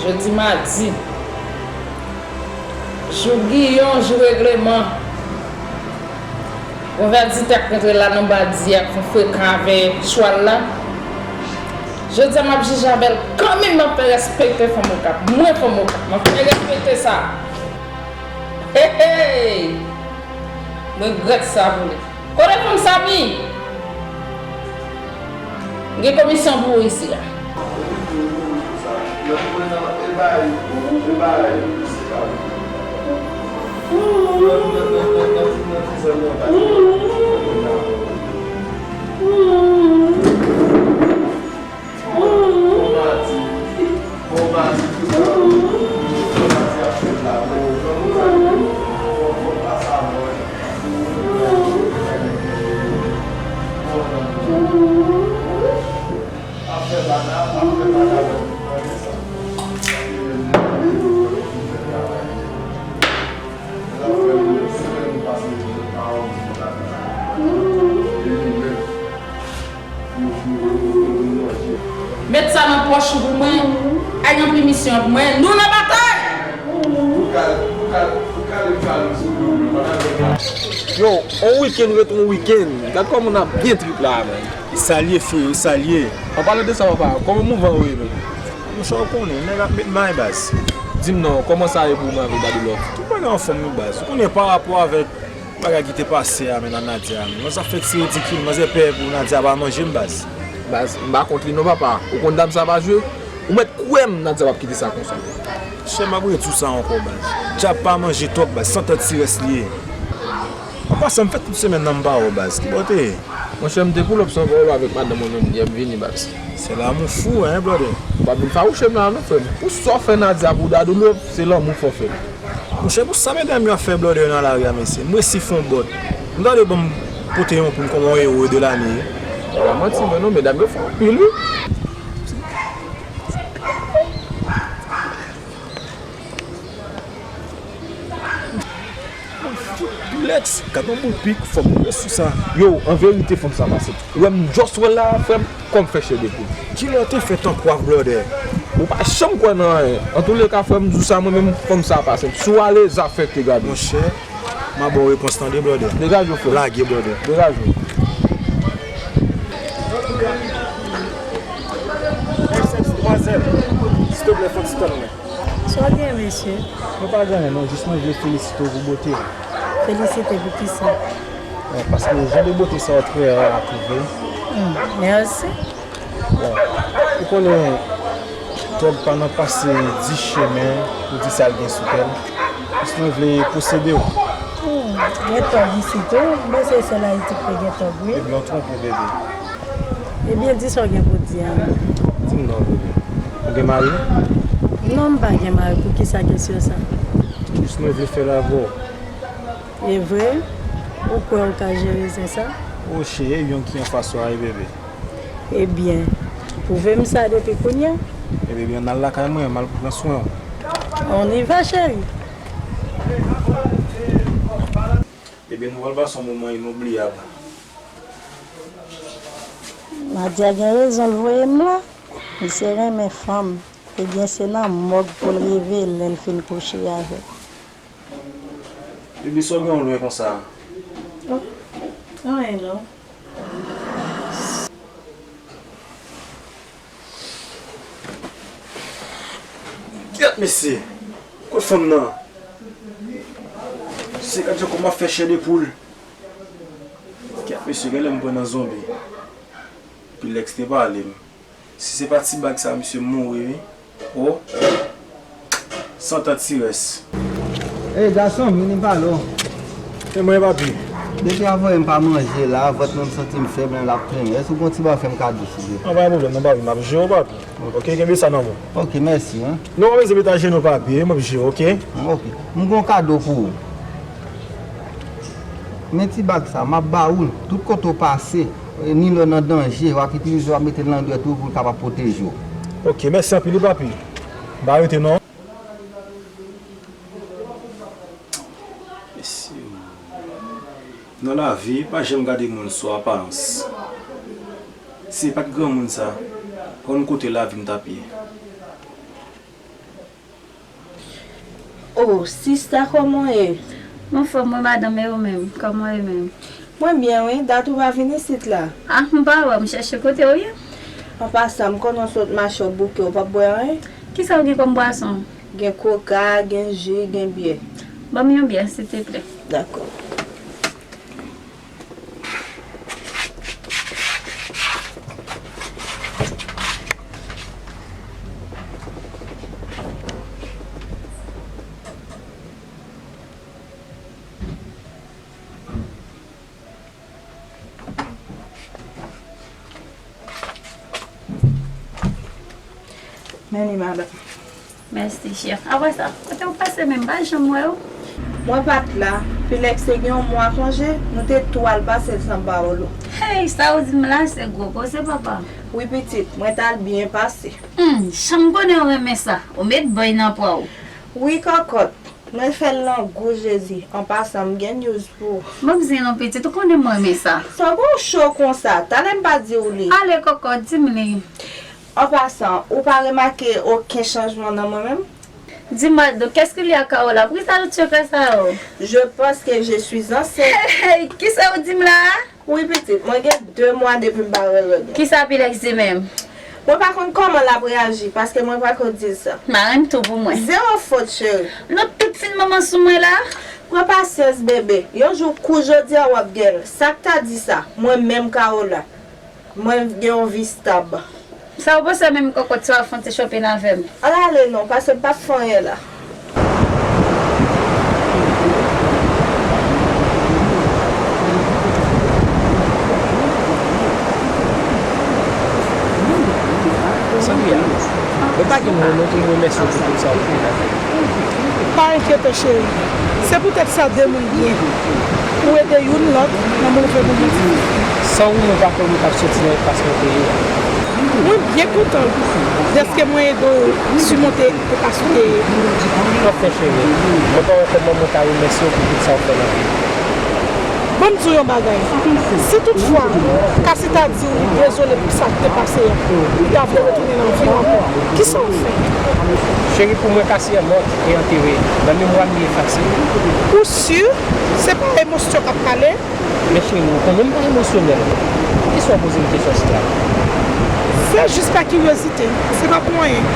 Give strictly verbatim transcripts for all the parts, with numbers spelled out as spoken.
Jodi madi, jou giyon, jou regleman. Yon vèditè k rantre la nan badi a k fè frekan avè chwal la. Jodi a m ap jije avè l kanmenm, m ap fè respekte fanm Okap. Mwen fanm Okap, m ap fè respekte sa. Hey, hey! Mwen regrèt sa pou li. Kote fanm Samy? Gen komisyon pou ou isi a. Met sa nan pòch ou pou mwen. Ay, anpil misyon pou mwen. Nou nan batay! Yo, on wikenn ret on wikenn. Gad kòman n ap byen trip la, man. E sa l ye, freo, e sa l ye. An palan de sa, papa, kòman mouvman yo ye menm? Monchè, ou konnen, nèg ap met may, baz. Di m non, kòman sa ye pou ou menm avèk Dadou Love? Tout bagay anfòm, wi, baz. Ou konnen, parapò avèk bagay ki te pase a, men, nan Nadia, men. Manzè ap fè ti ridikil, manzè pè pou Nadia pa manje m, baz. Baz, m pa kont li non, papa. Ou konn dam sa pa jwe? Ou mèt kwè m, Nadia p ap kite sa konsa. Chè, m ap redi w sa ankò, baz. Dyab pa manje twòp, baz. Santan ti rès li ye. An pasan, m fè tout semèn nan m pa wè w, baz. Ki bò w te ye? Monchè, m te pull up sou yon vòlò avèk madanm mwen menm, yè m vini, baz. Se lanmou fou, en, brother. Ou p ap vin fawouche m la non, frè m. Pou sa w fè Nadia pou Dadou Love, se lanmou fè w fè l. Monchè, pou sa medam yo ap fè blòdè yo nan lari a, mesye, m resi fè yon bòt. M ta dwe ban m pote yon pri m kòman yon ewo de lane. Pa manti vre non, medam yo fò anpil, wi. Fout Pilex, gad yon boul pik, fò m rive sou sa. Yo, an verite, fanm sa pase. Ou wè m just wè l la, frè m, kò m fè chè de poul. Kilè w te fè tan kwaf blòdè? Ou pa janm kwè nan anyen. Antouleka, frè m, jou sa, mwen menm, fanm sa pase. Si w ale, zafè k te gade. Monchè, m a ba w repons tande, blòdè. Degaje w, frè m. Lage, blòdè. Degaje w. Hey, sèks demwazèl, silvouplè, fò w ti tann mwen. Sa w gen, mesye? Mwen pa gen anyen, non. Jis mwen vle felisite w pou bote w. Felisite pou kisa? Bon, paske jan de bote sa w trè ra a twouve. Hmm, mèsi. Bon, ou konnen, djòb pa nan pase dis chemen pou di sa l gen sou tè l. Jis mwen vle posede w. Hmm, gen tòg isit wi. M panse sèl Ayiti ki te gen tòg, wi. Ebyen, w twonpe w, bebe. Ebyen, di sa w gen pou di a. Di m non, bebe. Ou gen mari? Non, m pa gen mari. Poukisa kesyon sa? Jis mwen vle fè l avè w. E vre? Ou kwè ou ka jere zen sa? O cheri, e yon ki anfas ou a, wi, bebe. Ebyen, pwouve m sa depi kounye a. Ebyen, ann al lakay mwen, m al pran swen w. On y va, cheri. Ebyen, nou pral pase yon moman inoubliyab. Nadia gen rezon l voye m la. Misye renmen fanm. Ebyen, se nan mòg pou l rive lè l fin kouche avè l. Epi sa w gen w lwen konsa? Oh, anyen non. Kèt mesye, kot fanm nan? Se gad jan kòman ap fè chè de poul. Kèt mesye, genlè m pran nan zonbi. Epi Lex te pale m. Si se pa ti bag sa, misye mouri wi. Oh. Santan ti rès. Ey, gason, vini m pale w. E mwen, papi? Depi a voye m pa manje la, vant mwen m santi m fèb, men l ap plenyen. Èske w gon ti bagay fè m kado, silvouplè? An, pa gen pwoblèm non, papi, m ap jere w, papi. Ok, kenbe sa nan men w. Ok, mèsi, en. Non, pa bezwen met ajenou, papi, m ap jere w, ok? Ok. M gon kado pou ou. Men ti bag sa, m ap ba ou l. Tout kote w pase, e, ni lè w nan danje, w ap itilize, w ap mete l nan dwèt ou pou l kapab pwoteje w. Ok, mèsi anpil wi, papi. M pa rete non. Mesye, nan lavi, pa janm gade moun sou aparans. Si se pa t granmoun sa, konn kote lavi m t ap ye. Oh, sista, kòman w ye? M anfòm, wi, madanm, e ou menm? Kòman w ye menm? Mwen byen, wi. Dat ou pa vin isit la? Ah, m pa wè w, m chèche kote w ye. An pasan, m konnen w sot mache w bouke, w p ap bwè anyen? Kisa w gen kòm bwason? Gen koka, gen ji, gen byè. Ban m yon byè, silteplè. Dakò. Men li, madanm. Mèsi, chè. Apre sa, kote w pase menm? M pa janm wè w. Mwen pa t la. Pilex te gen yon mwa konje, nou te tou al pase l san Paolo. Hey, sa w di m la, se gwo koze, papa. Wi, pitit, mwen t al byen pase. Hmm, jan m konnen w renmen sa. Ou met bòy nan pwa w. Wi, kòkòt. Mwen fè l nan gou Jezi. An pasan, m gen news pou ou. Ban m di non, pitit, ou konnen m renmen sa. Sa w gon cho konsa? Talè m pa di w li. Ale, kòkòt, di m li. An pasan, ou pa remake okenn chanjman nan mwen menm? Dis-moi donc, qu'est-ce qu'il y a, Kaola? Poukisa tout sekrè sa yo? Je pense que je suis enceinte. Hey, kisa w di m la a? Wi, pitit, mwen gen de mwa depi m pa wè règ mwen. Kisa Pilex di menm? Mwen pa konn kòman l ap reyaji, paske mwen pa ko di l sa. Maren m tou pou mwen. Zewo fot, cheri. Nou tout fin manman sou mwen la. Pran pasyans, bebe. Yon jou kou jodi a w ap gen l. Sa k ta di sa? Mwen menm Kaola. Mwen gen yon vi stab. Sa w panse menm, kòkòt, si w ap fè yon ti shopping avè m? Ann ale non, paske m p ap fè anyen la. Sandria, mwen pa gen mo non pou m remèsye w pou tout sa w fè la. Pa enkyete, cheri. Se poutèt sa de moun byen. Ou ede youn lòt nan move moman difisil. San ou, mwen pa kwè mwen t ap soti nan enpas mwen te ye a. Mwen byen kontan dèske mwen ede w simonte enpas ou te ye a. Anfen, cheri, mwen pa wè kòman mwen ka remèsye w pou tout sa w fè nan vi m. Ban m di w yon bagay. Si toutfwa Kasi ta di w li dezole pou sa k te pase a, li ta vle retounen nan vi w ankò, kisa w fè? Cheri, pou mwen, Kasi est morte et enterrée. Nan memwa m li efase. Ou si? Se pa emosyon k ap pale? Men cheri, ou konnen m pa emosyonèl. Poukisa w poze m kesyon sila? Se jis pa kiryozite, se pa pou anyen.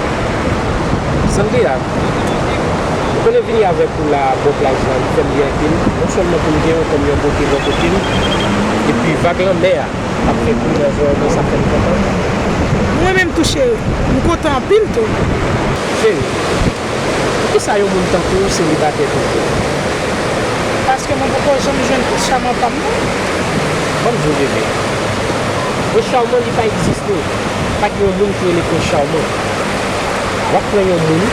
Sandria, ou konnen vini avèk ou la bò plaj la, li fè m byen anpil. Non sèlman pou m gen w kòm yon bote bò kote m, epi vag lanmè a ap fè kouri nan zòrèy mwen, sa fè m kontan. Mwen menm tou, cheri, m kontan anpil tou. Cheri, poukisa yon moun tankou w selibatè toujou? Paske mwen poko janm jwenn prens chaman pa m nan. Ban m di w, bebe, prens chaman, li pa egziste. Pa gen yon moun ki rele prens chaman. W ap pran yon moun,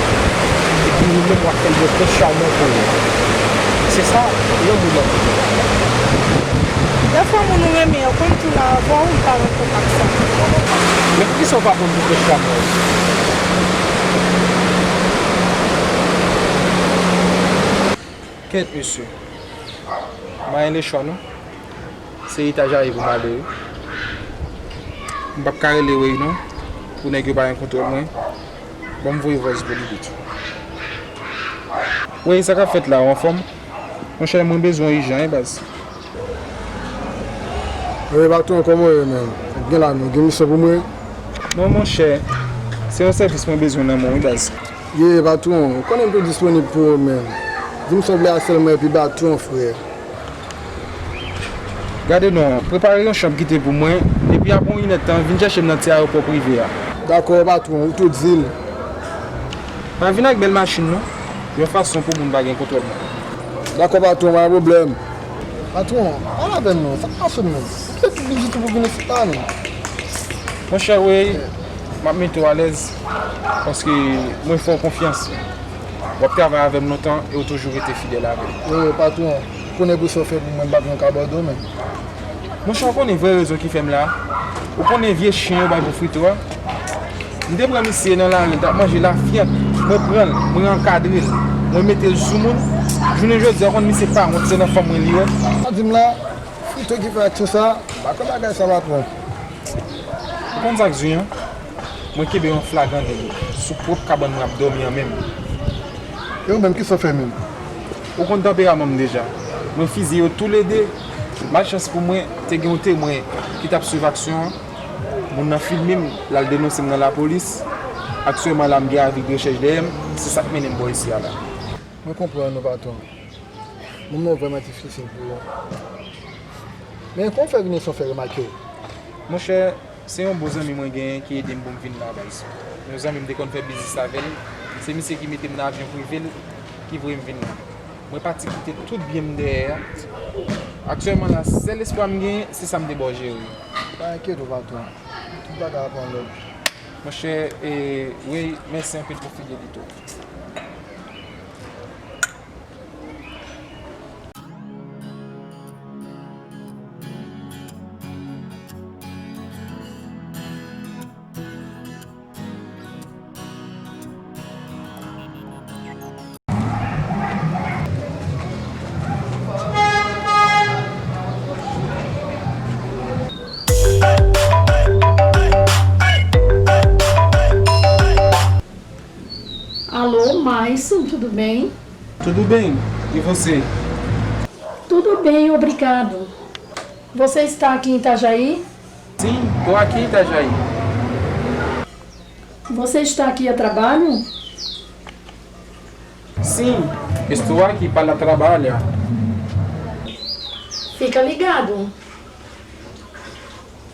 epi ou menm w ap fè l yon prens chaman pou ou. Se sa, lanmou nan tout. Dèfwa moun ou renmen an konn tou la avè w, ou pa rann kont ak sa. Men poukisa w pa konn pou prens chaman? Kèt, mesye. Mwen le chwa, non. Se eta Jayi pou m ale, wi. M p ap ka rele Rey non, pou nèg yo pa gen kontwòl mwen. Ban m voye vòs pou li pito. Rey, sa k ap fèt la, ou anfòm? Monchè, mwen bezwen w ijan, wi, baz. Wi, patwon, kòman w ye, menm? Ou gen la, non, gen misyon pou mwen? Non, monchè, se yon sèvis mwen bezwen nan men w, wi, baz. Ye, patwon, ou konnen m tou disponib pou ou, menm. Di m sa w vle a sèlman, epi patwon, frè. Gade non, prepare yon chanm kite pou mwen, epi apre yon inèdtan, vin chèche m nan ti ayewopò prive a. Dakò, patwon, ou tou di l. Pa vin ak bèl machin non, yon fason pou moun pa gen kontwòl mwen. Dakò, patwon, pa gen pwoblèm. Patwon, pale avè m non, sa k pase w menm? Kite tout bidjou tou pou vin isit la non. Monchè, wi, m ap mete w alèz, paske mwen fè w konfyans. W ap travay avè m lontan e w toujou rete fidèl avè m. Yo, yo, patwon, ou konnen pou sa w fè pou mwen, m pa t yon kabòdo, men. Monchè, ou konnen vrè rezon ki fè m la? Ou konnen vye chen yo bay pou Frito a? M te pran misye nan lari, l t ap manje lafyant. Mwen pran l, mwen ankadre l, mwen mete l sou moun. Jounen jodi a, ou konn misye pa wont, se nan fanm mwen li wè. Sa di m la, Frito ki fè aksyon sa, m pa kwè bagay sa, patwon. Ou konn sa k di an? Mwen kenbe yon flagran deli sou pwòp kabann mwen ap dòmi an menm. E ou menm, kisa w fè menm? Ou konn tanperaman m deja. Mwen fizye yo toulede. Malchans pou mwen, te gen yon temwen ki t ap swiv aksyon an. Moun nan filme m, l al denonse m nan lapolis. Aktyèlman la, m gen avi de rechèch dèyè m. Se sa k mennen m bò isi a la. Mwen konprann ou, patwon. Moman vrèman difisil pou ou. Men kòman w fè vini san fè remake w? Monchè, se yon bon zanmi mwen genyen ki ede m pou m vin la, baz. Yon zanmi m te konn fè biznis avè l. Se misye ki mete m nan avyon prive l, ki voye m vin la. Mwen pati kite tout byen m dèyè a. Aktyèlman la, sèl espwa m genyen, se sa m te ba w jere. Pa enkyete w, patwon. Tout bagay ap an lòd. Monchè, e, wi, mèsi anpil pou fidelite w. Alô, Maison, tudo bem? Tudo bem, e você? Tudo bem, obrigado. Você está aqui em Itajaí? Sim, tô aqui em Itajaí. Você está aqui a trabalho? Sim, estou aqui para trabalhar. Fica ligado.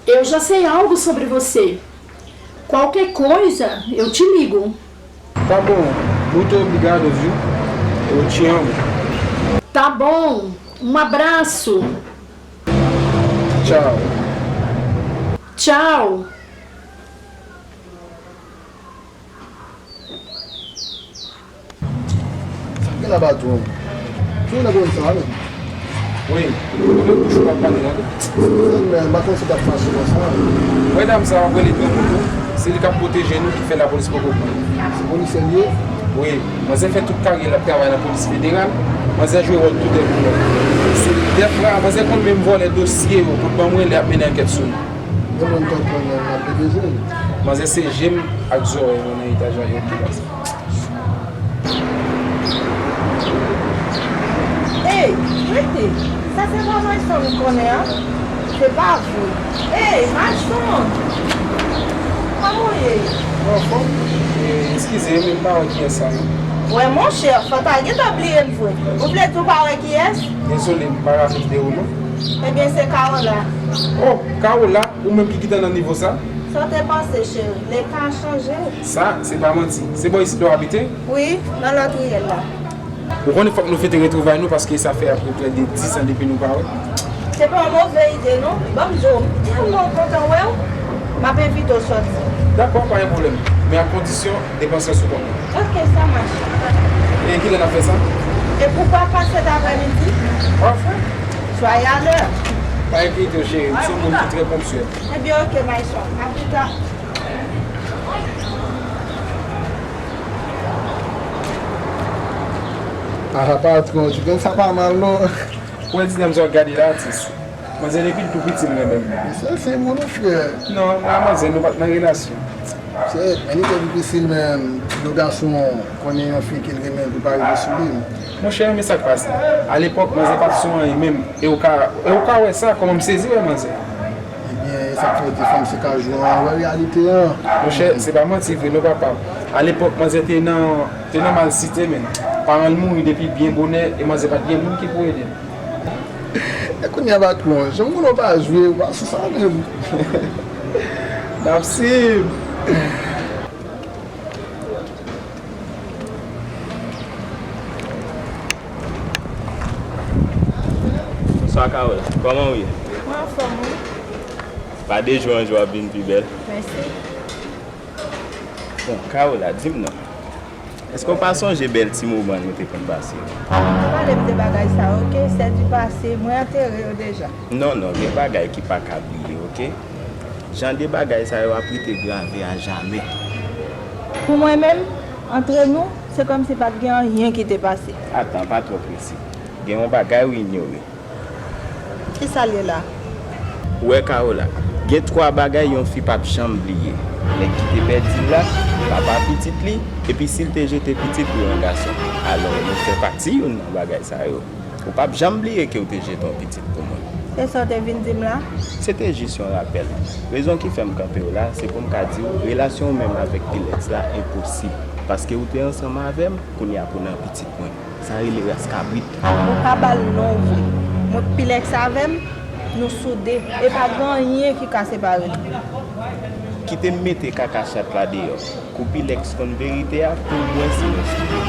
Eu já sei algo sobre você. Qualquer coisa, eu te ligo. Tá bom, muito obrigado, viu? Eu te amo. Tá bom, um abraço. Tchau. Tchau. Sa k gen la, patwon? Ki moun nan pwomèt sa a menm? Wi, ou gen bouch ou pa pale la tou. Men m pa konn sa k ap mache konsa. Wè dam sa a, w ap rele granmoun ou, se li k ap pwoteje nou ki fè lapolis poko pran l. Se polisye l ye? Wi, manzè fè tout karyè l ap travay nan polis federal, manzè jwe wòl tou dèf. Se dèf la, manzè konn menm vòlè dosye yo pou l ban mwen, lè y ap mennen ankèt sou nou. Gen moun k ap pran nan, nan P D G. Manzè se je m ak zòrèy mwen nan etaj la yo ki pase. Ey, rete! Sa se pa Mayson m konnen an? Se pa vre. Ey, Mayson! Kòman w ye? Mwen anfòm. E, eskize, men m pa wè kiyès sa non. Wè, monchè, fò w ta gentan bliye m vre. Ou vle di w pa wè kiyès? Dezole, m pa raple m de ou non. Ebyen, se Kawola. Oh, Kawola, ou menm ki gentan nan nivo sa? Sa w te panse, cheri? Leta chanje w. Sa, se pa manti. Se bò isit la w abite? Wi, nan lòt riyèl la. Ou konnen fòk nou fete retwouvay nou paske sa fè apeprè de dis an depi nou pa wè. Se pa yon move ide non. Ban m di w, m tèlman kontan wè w. M ap envite w sòti. Dakò, pa gen pwoblèm. Men a kondisyon depans lan sou kont mwen. Ok, sa mache. E kilè n ap fè sa? E poukwa pa sèt aprèmidi? Pafè. Soyez à l'heure. Pa enkyete w, cheri. M se yon moun ki trè ponktyèl. Ebyen, ok, Mayson. A pita. Ah, patwon, ti grenn sa pa mal non. Ou wè ti dam sa w ap gade la, atis. Manzè depi l tou piti l renmen m. Mesye se moun ou frè. Non, m ak manzè nou pa t nan relasyon. Se, men li twò difisil menm pou yon gason konnen yon fi ke l renmen pou pa rive sou li. Monchè, men sa k pase. Alepòk, manzè pa t sou anyen menm. E ou ka, e ou ka wè sa, kòman m sezi wè manzè. Ebyen, e sa k fè w di fanm se kajou an, wè reyalite an. Monchè, se pa manti vre non papa. Alepòk, manzè te nan, te nan malsite menm. Paran l mouri depi byen bonè, e manzè pa t gen moun ki pou ede l. E kounye a patwon, jan m konnen w pa jwe, w pa sou sa menm. N ap swiv. Bonswa, Carole. Kòman w ye? Mwen anfòm, wi. Pa de jou an jou w ap vin pi bèl. Mèsi. Bon, Carole, di m non. Èske w pa sonje bèl ti moman nou te konn pase yo? Pa pale m de bagay sa yo, oke? C'est du passé, mwen antere yo deja. Non, non, gen bagay ki pa ka bliye, oke? Jan de bagay sa yo ap rete grave a jamè. Pou mwen menm, antre nou, se kòmsi pa t gen anyen ki te pase. Atan, pa twò prese. Gen yon bagay ou inyore. Kisa l ye la? Ou wè Kawola, gen twa bagay yon fi p ap janm bliye. Nèg ki te pèdi l la, papa pitit li, epi si l te jete pitit pou yon gason. Alò, nou fè pati youn nan bagay sa yo. Ou p ap janm bliye ke w te jete yon pitit pou mwen. Se sa w te vin di m la? Se te jis yon rapèl. Rezon ki fè m kanpe w la, se pou m ka di w, relasyon w menm avèk Pilex la enposib. Paske ou te ansanm avè m, kounye a pou nan pitit mwen. Sa rele ras kabrit. Ou pa ba l non vre. Mwen, Pilex avè m, nou soude. E pa gen anyen ki ka separe nou. Kite m mete kaka chat la deyò. Kou Pilex konn verite a, pou mwen se yon soude.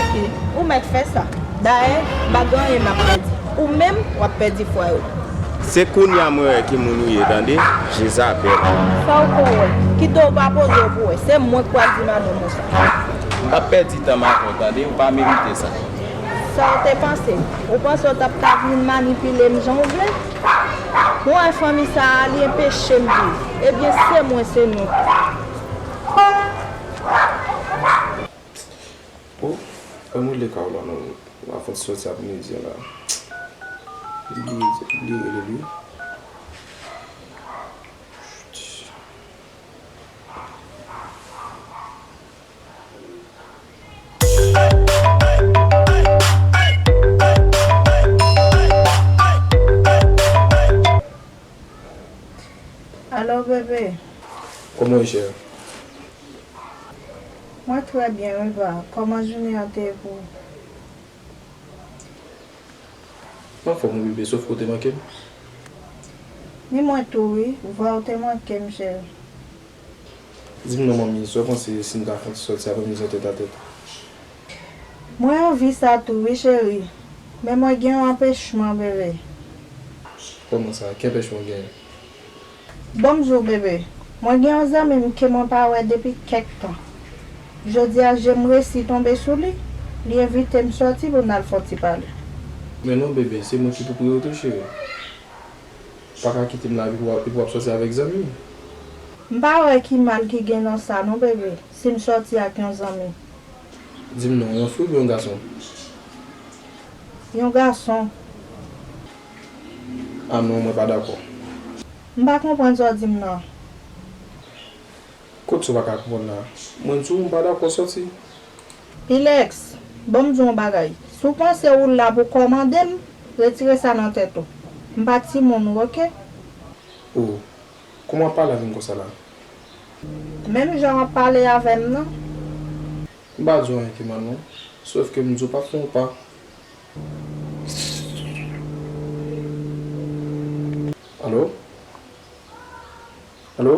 Oke, ou mèt fè sa. Dayè, m pa gen anyen m ap pèdi. Ou menm, w ap pèdi fwa yo. Se kounye a mwen wè ki moun ou ye, tande? Jezabèl. Sa w ko wè? Kite w pa poze w pou wè. Se mwen k pral di madanm ou sa. M p ap pèdi tan m avè w, tande? Ou pa merite sa. Sa w te panse? Ou panse w t ap ka vin manipile m jan w vle? Mwen wè fanmi sa a, li enpeche m viv. Ebyen, se mwen, se nou. Oh, fè m rele Kaola non. L ap fè ti sòti apremidi a la. Li, li rele wi. Alo, bebe. Kòman w ye, cheri? Mwen trè byen, wi, va. Kòman jounen an te ye pou ou? M anfòm wi bebe, sof ke w te manke m. Ni mwen tou wi, vwa w te manke m, cheri. Di m non manmi, sa w panse si n ta fè yon ti sòti apremidi an tètatèt? Mwen anvi sa tou wi cheri, men mwen gen yon anpechman bebe. Kòman sa? Ki anpechman w genyen? Ban m di w bebe, mwen gen yon zanmi m ke mwen pa wè depi kèk tan. Jodi a je m resi tonbe sou li, li envite m sòti pou n al fè yon ti pale. Men non bebe, se mwen ki pou priyorite w cheri. Ou pa ka kite m la epi w ap, epi w ap sòti avèk zanmi w. M pa wè ki mal ki gen nan sa non bebe, si m sòti ak yon zanmi. Di m non, yon fi oubyen yon gason? Yon gason. Ah non, mwen pa dakò. M pa konprann sa w di m nan. Kot sa w pa ka konprann la? Mwen di w m pa dakò sòti. Pilex, ban m di w yon bagay. Si w panse ou la pou kòmande m, retire sa nan tèt ou. M pa timoun ou, oke? Oh, kòman w ap pale avè m konsa la? Menm jan w ap pale avè m nan. M pa di w anyen ki mal non, sòf ke m di w pa fè yon pa. Alo? Alo?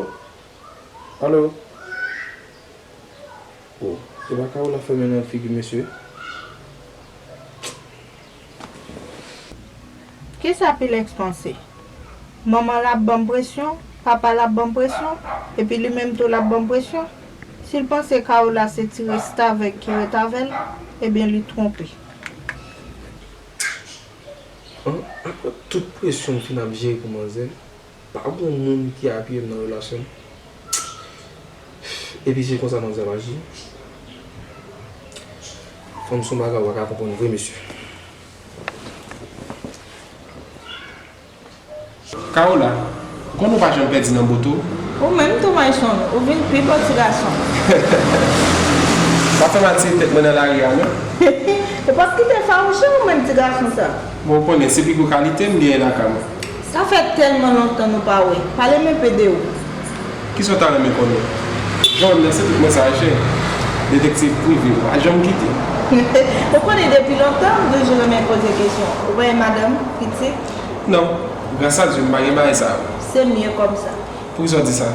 Alo? Oh, se pa Kaola fèmen nan figi mesye? Kisa Pilex panse? Manman l ap ban m presyon, papa l ap ban m presyon, epi li menm tou l ap ban m presyon. Si l panse Kaola se ti restavèk ki ret avè l, ebyen li twonpe. An, apre tout presyon m fin ap jere pou manzè, pa gon moun ki apiye m nan relasyon m. Epi se konsa manzè ap aji. Fanm se yon bagay ou pa ka konprann vre mesye. Kaola, konnen w pa janm pèdi nan bote w. Ou menm tou Mayson, ou vin pi bò ti gason. Pa fè m al tiye tèt mwen nan lari a non. Ou p ap kite fawouche ou menm ti gason sa. Bon, ou konnen se pi gwo kalite m genyen lakay mwen. Sa fè tèlman lontan nou pa wè. Pale m enpe de ou. Kisa w ta renmen konnen? Jan w wè m nan se tout mesajè. Detektiv prive, ou pa janm kite. Ou konnen depi lontan m toujou renmen poze kesyon. Ou pa gen madanm, pitit? Non, gras a Dye m pa gen bagay sa yo. Se mye kòmsa. Poukisa w di sa?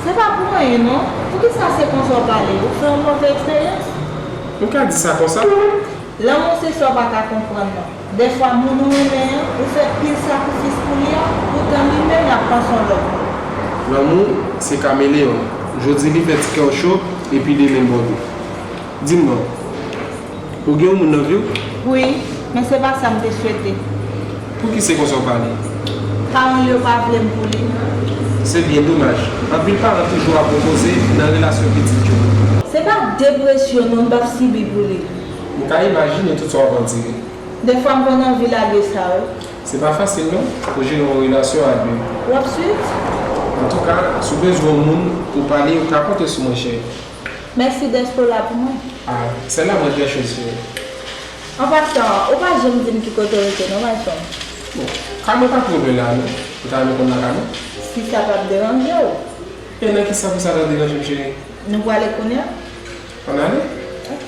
Se pa pou anyen non. Poukisa se konsa w pale? Ou fè yon move eksperyans? M ka di sa konsa? Lanmou se sa w pa ka konprann nan. Dèfwa moun ou renmen an, ou fè pil sakrifis pou li a, poutan li menm l ap panse yon lòt moun. Lanmou se kameleyon. Jodi li fè ti kè w cho, epi demen l bòde. Di m non, ou gen yon moun nan vi w? Wi, men se pa sa m te swete. Pouki se konsa w pale? Paran l yo pa vle m pou li. Se byen domaj. Anpil paran toujou ap opoze nan relasyon pitit yo. Se pa depresyon non m p ap sibi pou li. M ka imajine tout sa w ap andire. Dèfwa m konn anvi lage sa wi. Se pa fasil non, pou jere yon relasyon a de. W ap swiv? Antouka, si w bezwen yon moun pou w pale, ou ka konte sou mwen, cheri. Mèsi dèske w la pou mwen. Ah, sèlman mwen trè cheri. An pasan, ou pa janm di m ki kote w rete non, Mayson. Bon, ka mwen pa twò lwen la non. Ou ta renmen konn nan ka mwen? Si sa p ap deranje w. E nan kisa pou sa ta deranje m, cheri? Nou prale kounye a? Ann ale? Ok.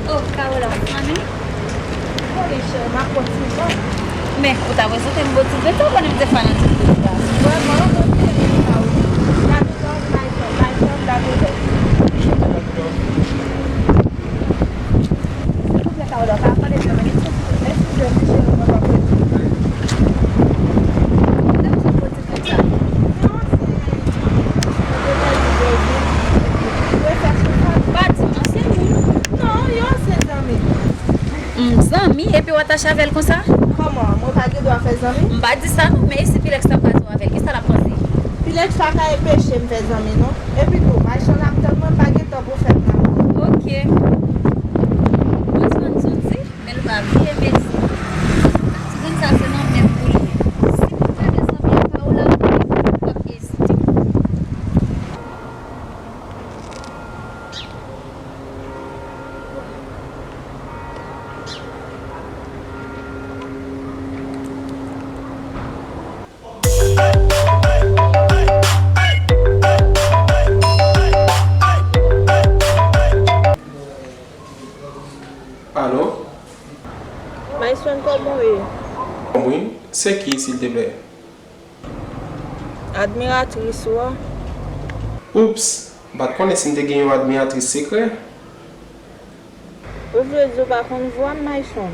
Oh, Carola, ann ale. Bon, Michel, m ap pran ti van. Men, ou ta prezante m bon ti van, ou konnen m te fanatik de ou la. Vrèman, bon ti van, Carola. N a tout an, n a tout an, n a tout an. Silvouplè, Carola, pa pale byen, men silvouplè, silvouplè, Michel, mwen pa pale. Mwen te bezwen pran ti tan sa. Non, se, mwen te pale de vi. Mwen fè sou sa. Pa di m, se moun. Non, yo se zanmi. M zanmi, epi w atache avè l konsa? Kòman? Mwen pa gen dwa fè zanmi? M pa di sa non, men e si Pilex ta kwaze w avè l, kisa l ap panse? Pilex pa ka enpeche m fè zanmi non. Epi tou, Mayson ap tann mwen, m pa gen tan pou fè m la. Ok. Mwen jwenn soti, men l pa vle mèsi. Ti grenn sa se nan men m pou l ye. Si pou fè mezanmi ak Paola, w ap ezite. Alo? Mayson, kòman w ye? Wi, se ki, silteplè? Admiratris ou an. Oups, m pa t konnen si m te gen yon admiratris sekrè. Ou vle di w pa konn vwa m, Mayson?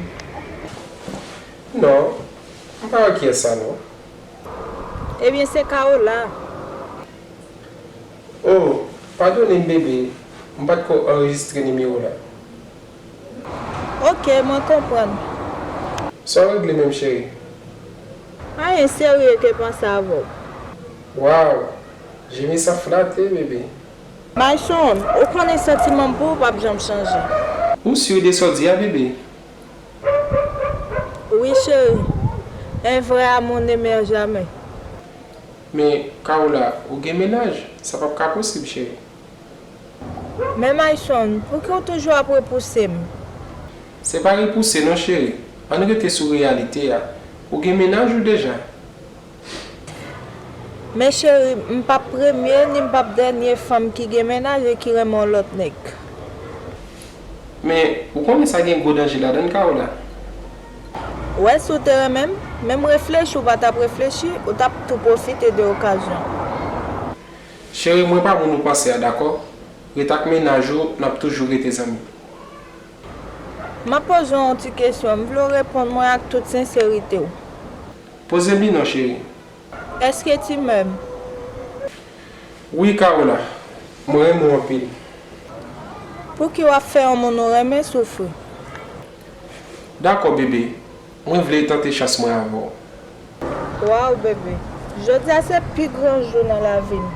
Non, m pa wè kiyès sa non. Ebyen, se Carola. Oh, padone m, bebe. M pa t ko anrejistre nimewo la. Ok, mwen konprann. Sa w regle menm, cheri? Anyen serye te panse avè w. Waw, jemi sa flate, bebe. Mayson, ou konnen santiman m pou ou p ap janm chanje. Ou si de sa w di a, bebe? Wi, cheri. Un vrai amour ne meurt jamais. Men, Carola, ou gen mennaj, sa p ap ka posib, cheri. Men Mayson, pouki w toujou ap repouse m? Se pa repouse non, cheri. Ann rete sou reyalite a. Ou gen mennaj ou deja? Men cheri, m p ap premye ni m p ap dènye fanm ki gen mennaj e ki renmen yon lòt nèg. Men, ou konnen sa gen gwo danje ladan l, Carola. Wè, si w te renmen m, menm reflechi w pa t ap reflechi, ou t ap tou pwofite de okazyon. Cheri, mwen pa moun ou panse a, dakò? Ret ak mennaj ou, n ap toujou rete zanmi. M ap poze w yon ti kesyon, m vle w reponn mwen ak tout senserite w. Poze m li non, cheri. Èske tu m'aimes? Wi, Carola, mwen renmen w anpil. Pouki w ap fè yon moun ou renmen soufri? Dakò, bebe, mwen vle tante chans mwen avè w. Waw, bebe, jodi a se pi gran jou nan lavi m.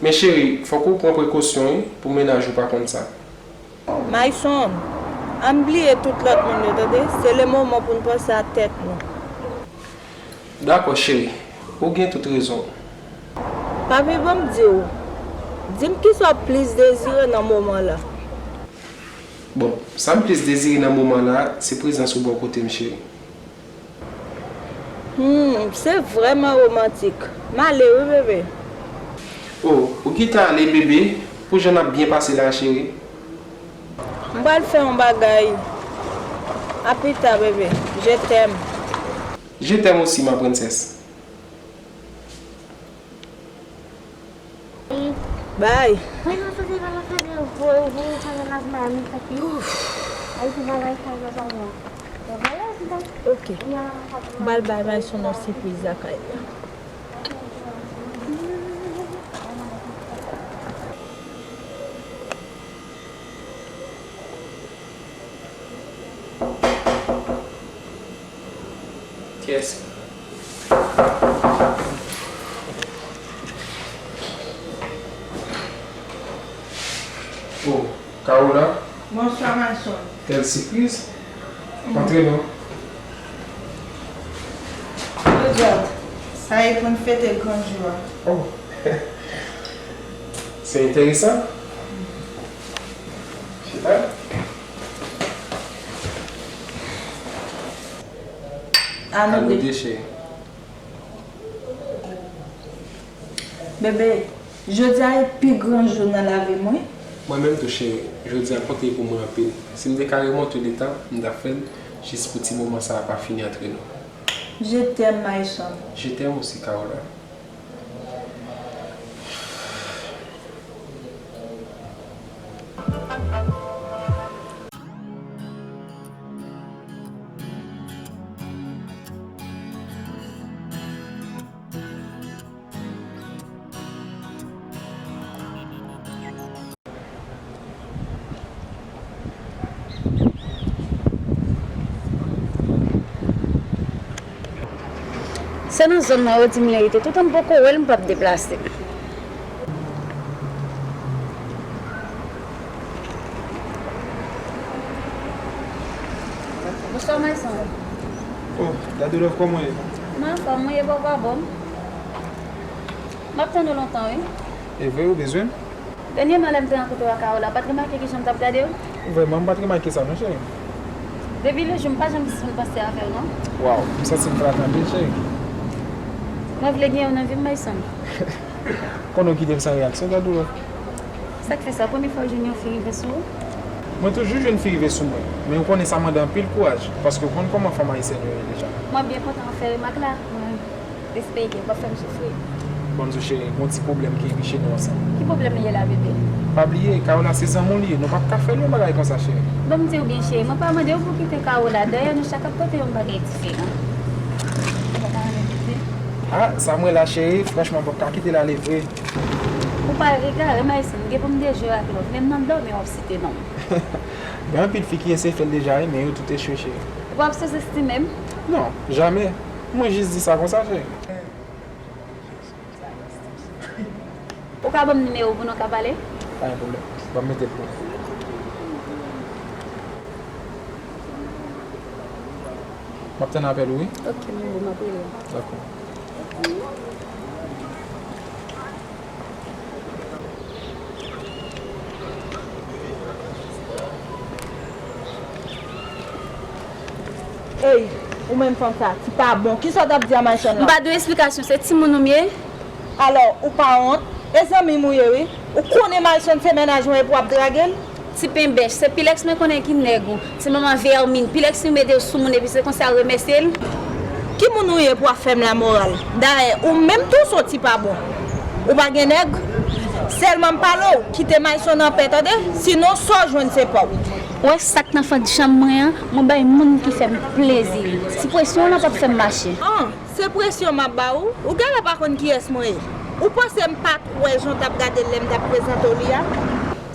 Men cheri, fòk ou pran prekosyon wi, pou mennaj ou pa konn sa. Mayson, ann bliye tout lòt moun yo, tande? Se le moman pou n panse a tèt nou. Dakò, cheri. Ou gen tout rezon. Papi, ban m di w. Di m kisa w plis dezire nan moman la. Bon, sa m plis dezire nan moman la, se prezans ou bò kote m, cheri. Hmm, se vrèman womantik. M ale wi, bebe. Oh, ou kite ale, bebe, pou jan n ap byen pase la, cheri. M pral fè yon bagay. A pita, bebe. Je t'aime. Je t'aime aussi, ma princesse. Bye. Ouf. Ok. M pral bay Mayson yon sipriz lakay la. Kiyès? Bèl sipriz. Antre non. Roger, sa e pou n fete gran jou a. Oh. Se enteresan. Chita. Anode, cheri. Bebe, jodi a e pi gran jou nan lavi m, wi. Mwen menm tou, cheri. Jodi a konte pou mwen anpil. Si m te ka remonte letan, m t ap fè l, jis pou ti moman sa a pa fini antre nou. Je t'aime, Myson. Je t'aime aussi, Carola. Se nan zòn nan yo di m li rete. Toutan m poko wè l, m p ap deplase. Bonswa, Myson. Oh, Dadou Love, kòman w ye? Mwen anfòm, mwen ye, papa bò m. M ap tann ou lontan, wi. E vre, ou bezwen m? Dènyèman, lè m te rankontre w ak Carola, ou pa t remake kijan m t ap gade w? Vrèman, m pa t remake sa, non, cheri. Depi lejou, m pa janm sispann panse avè w, non. Waw, m santi m frape anpil, cheri. Mwen vle gen w nan vi m, Myson. Konnen w kite m san reyaksyon, Dadou Love. Sa k fè sa? Premye fwa w jwenn yon fi rive sou ou? Mwen toujou jwenn fi rive sou mwen, men ou konnen sa mande anpil kouraj, paske ou konn kòman fanm ayisyèn yo ye deja. Mwen byen kontan w fè remak la. Mwen espere w p ap fè m soufri. Bon, m di w, cheri, gon ti pwoblèm ki rive chez nou ansanm. Ki pwoblèm li ye la, bebe? Pa bliye, Carola se zanmi w li ye, nou p ap ka fè l yon bagay konsa, cheri. Bon, m di w byen, cheri, mwen pa mande w pou w kite Carola, dayè nou chak ap tante yon bagay diferan. Ou pa ka renmen kite? Ah, sa m wè la, cheri, franchman, m p ap ka kite l ale vre. Ou pa egare, Myson, gen pou m dejwe ak Love, menm nan dòmi w ap site non m. Gen anpil fi ki eseye fè l deja, wi, men yo tout echwe, cheri. Ou p ap souzestime m? Non, jamè. Mwen jis di sa konsa, cheri. Ou ka ban m nimewo w pou nou ka pale? Pa gen pwoblèm. Ban m mete l pou ou. M ap tann apèl ou, wi. Ok, mon boo, m ap rele w. Dakò. Ey, ou menm fanm sa, ti pa bon. Kisa w t ap di a Myson la? M pa dwe esplikasyon, se timoun ou m ye. Alò, ou pa wont? E zanmi m ou ye, wi. Ou konnen Myson se mennaj mwen epi w ap drage l? Ti penbèch, se Pilex mwen konnen ki nèg ou. Ti manman vèmin. Pilex li mete w sou moun epi se konsa w remèsye l? Ki moun ou ye pou w ap fè m lamoral? Dayè, ou menm tou se yon ti pa bon. Ou pa gen nèg? Sèlman m pale w, kite Myson anpè, tande? Sinon, sa w jwenn se pa w. Ou wè sa k nan fannjanm mwen an, mwen bay moun ki fè m plezi. Ti presyon w lan p ap fè m mache. An, se presyon m ap ba ou? Ou genlè pa konn kiyès mwen ye. Ou panse m pa t wè jan w t ap gade l lè m t ap prezante w li a?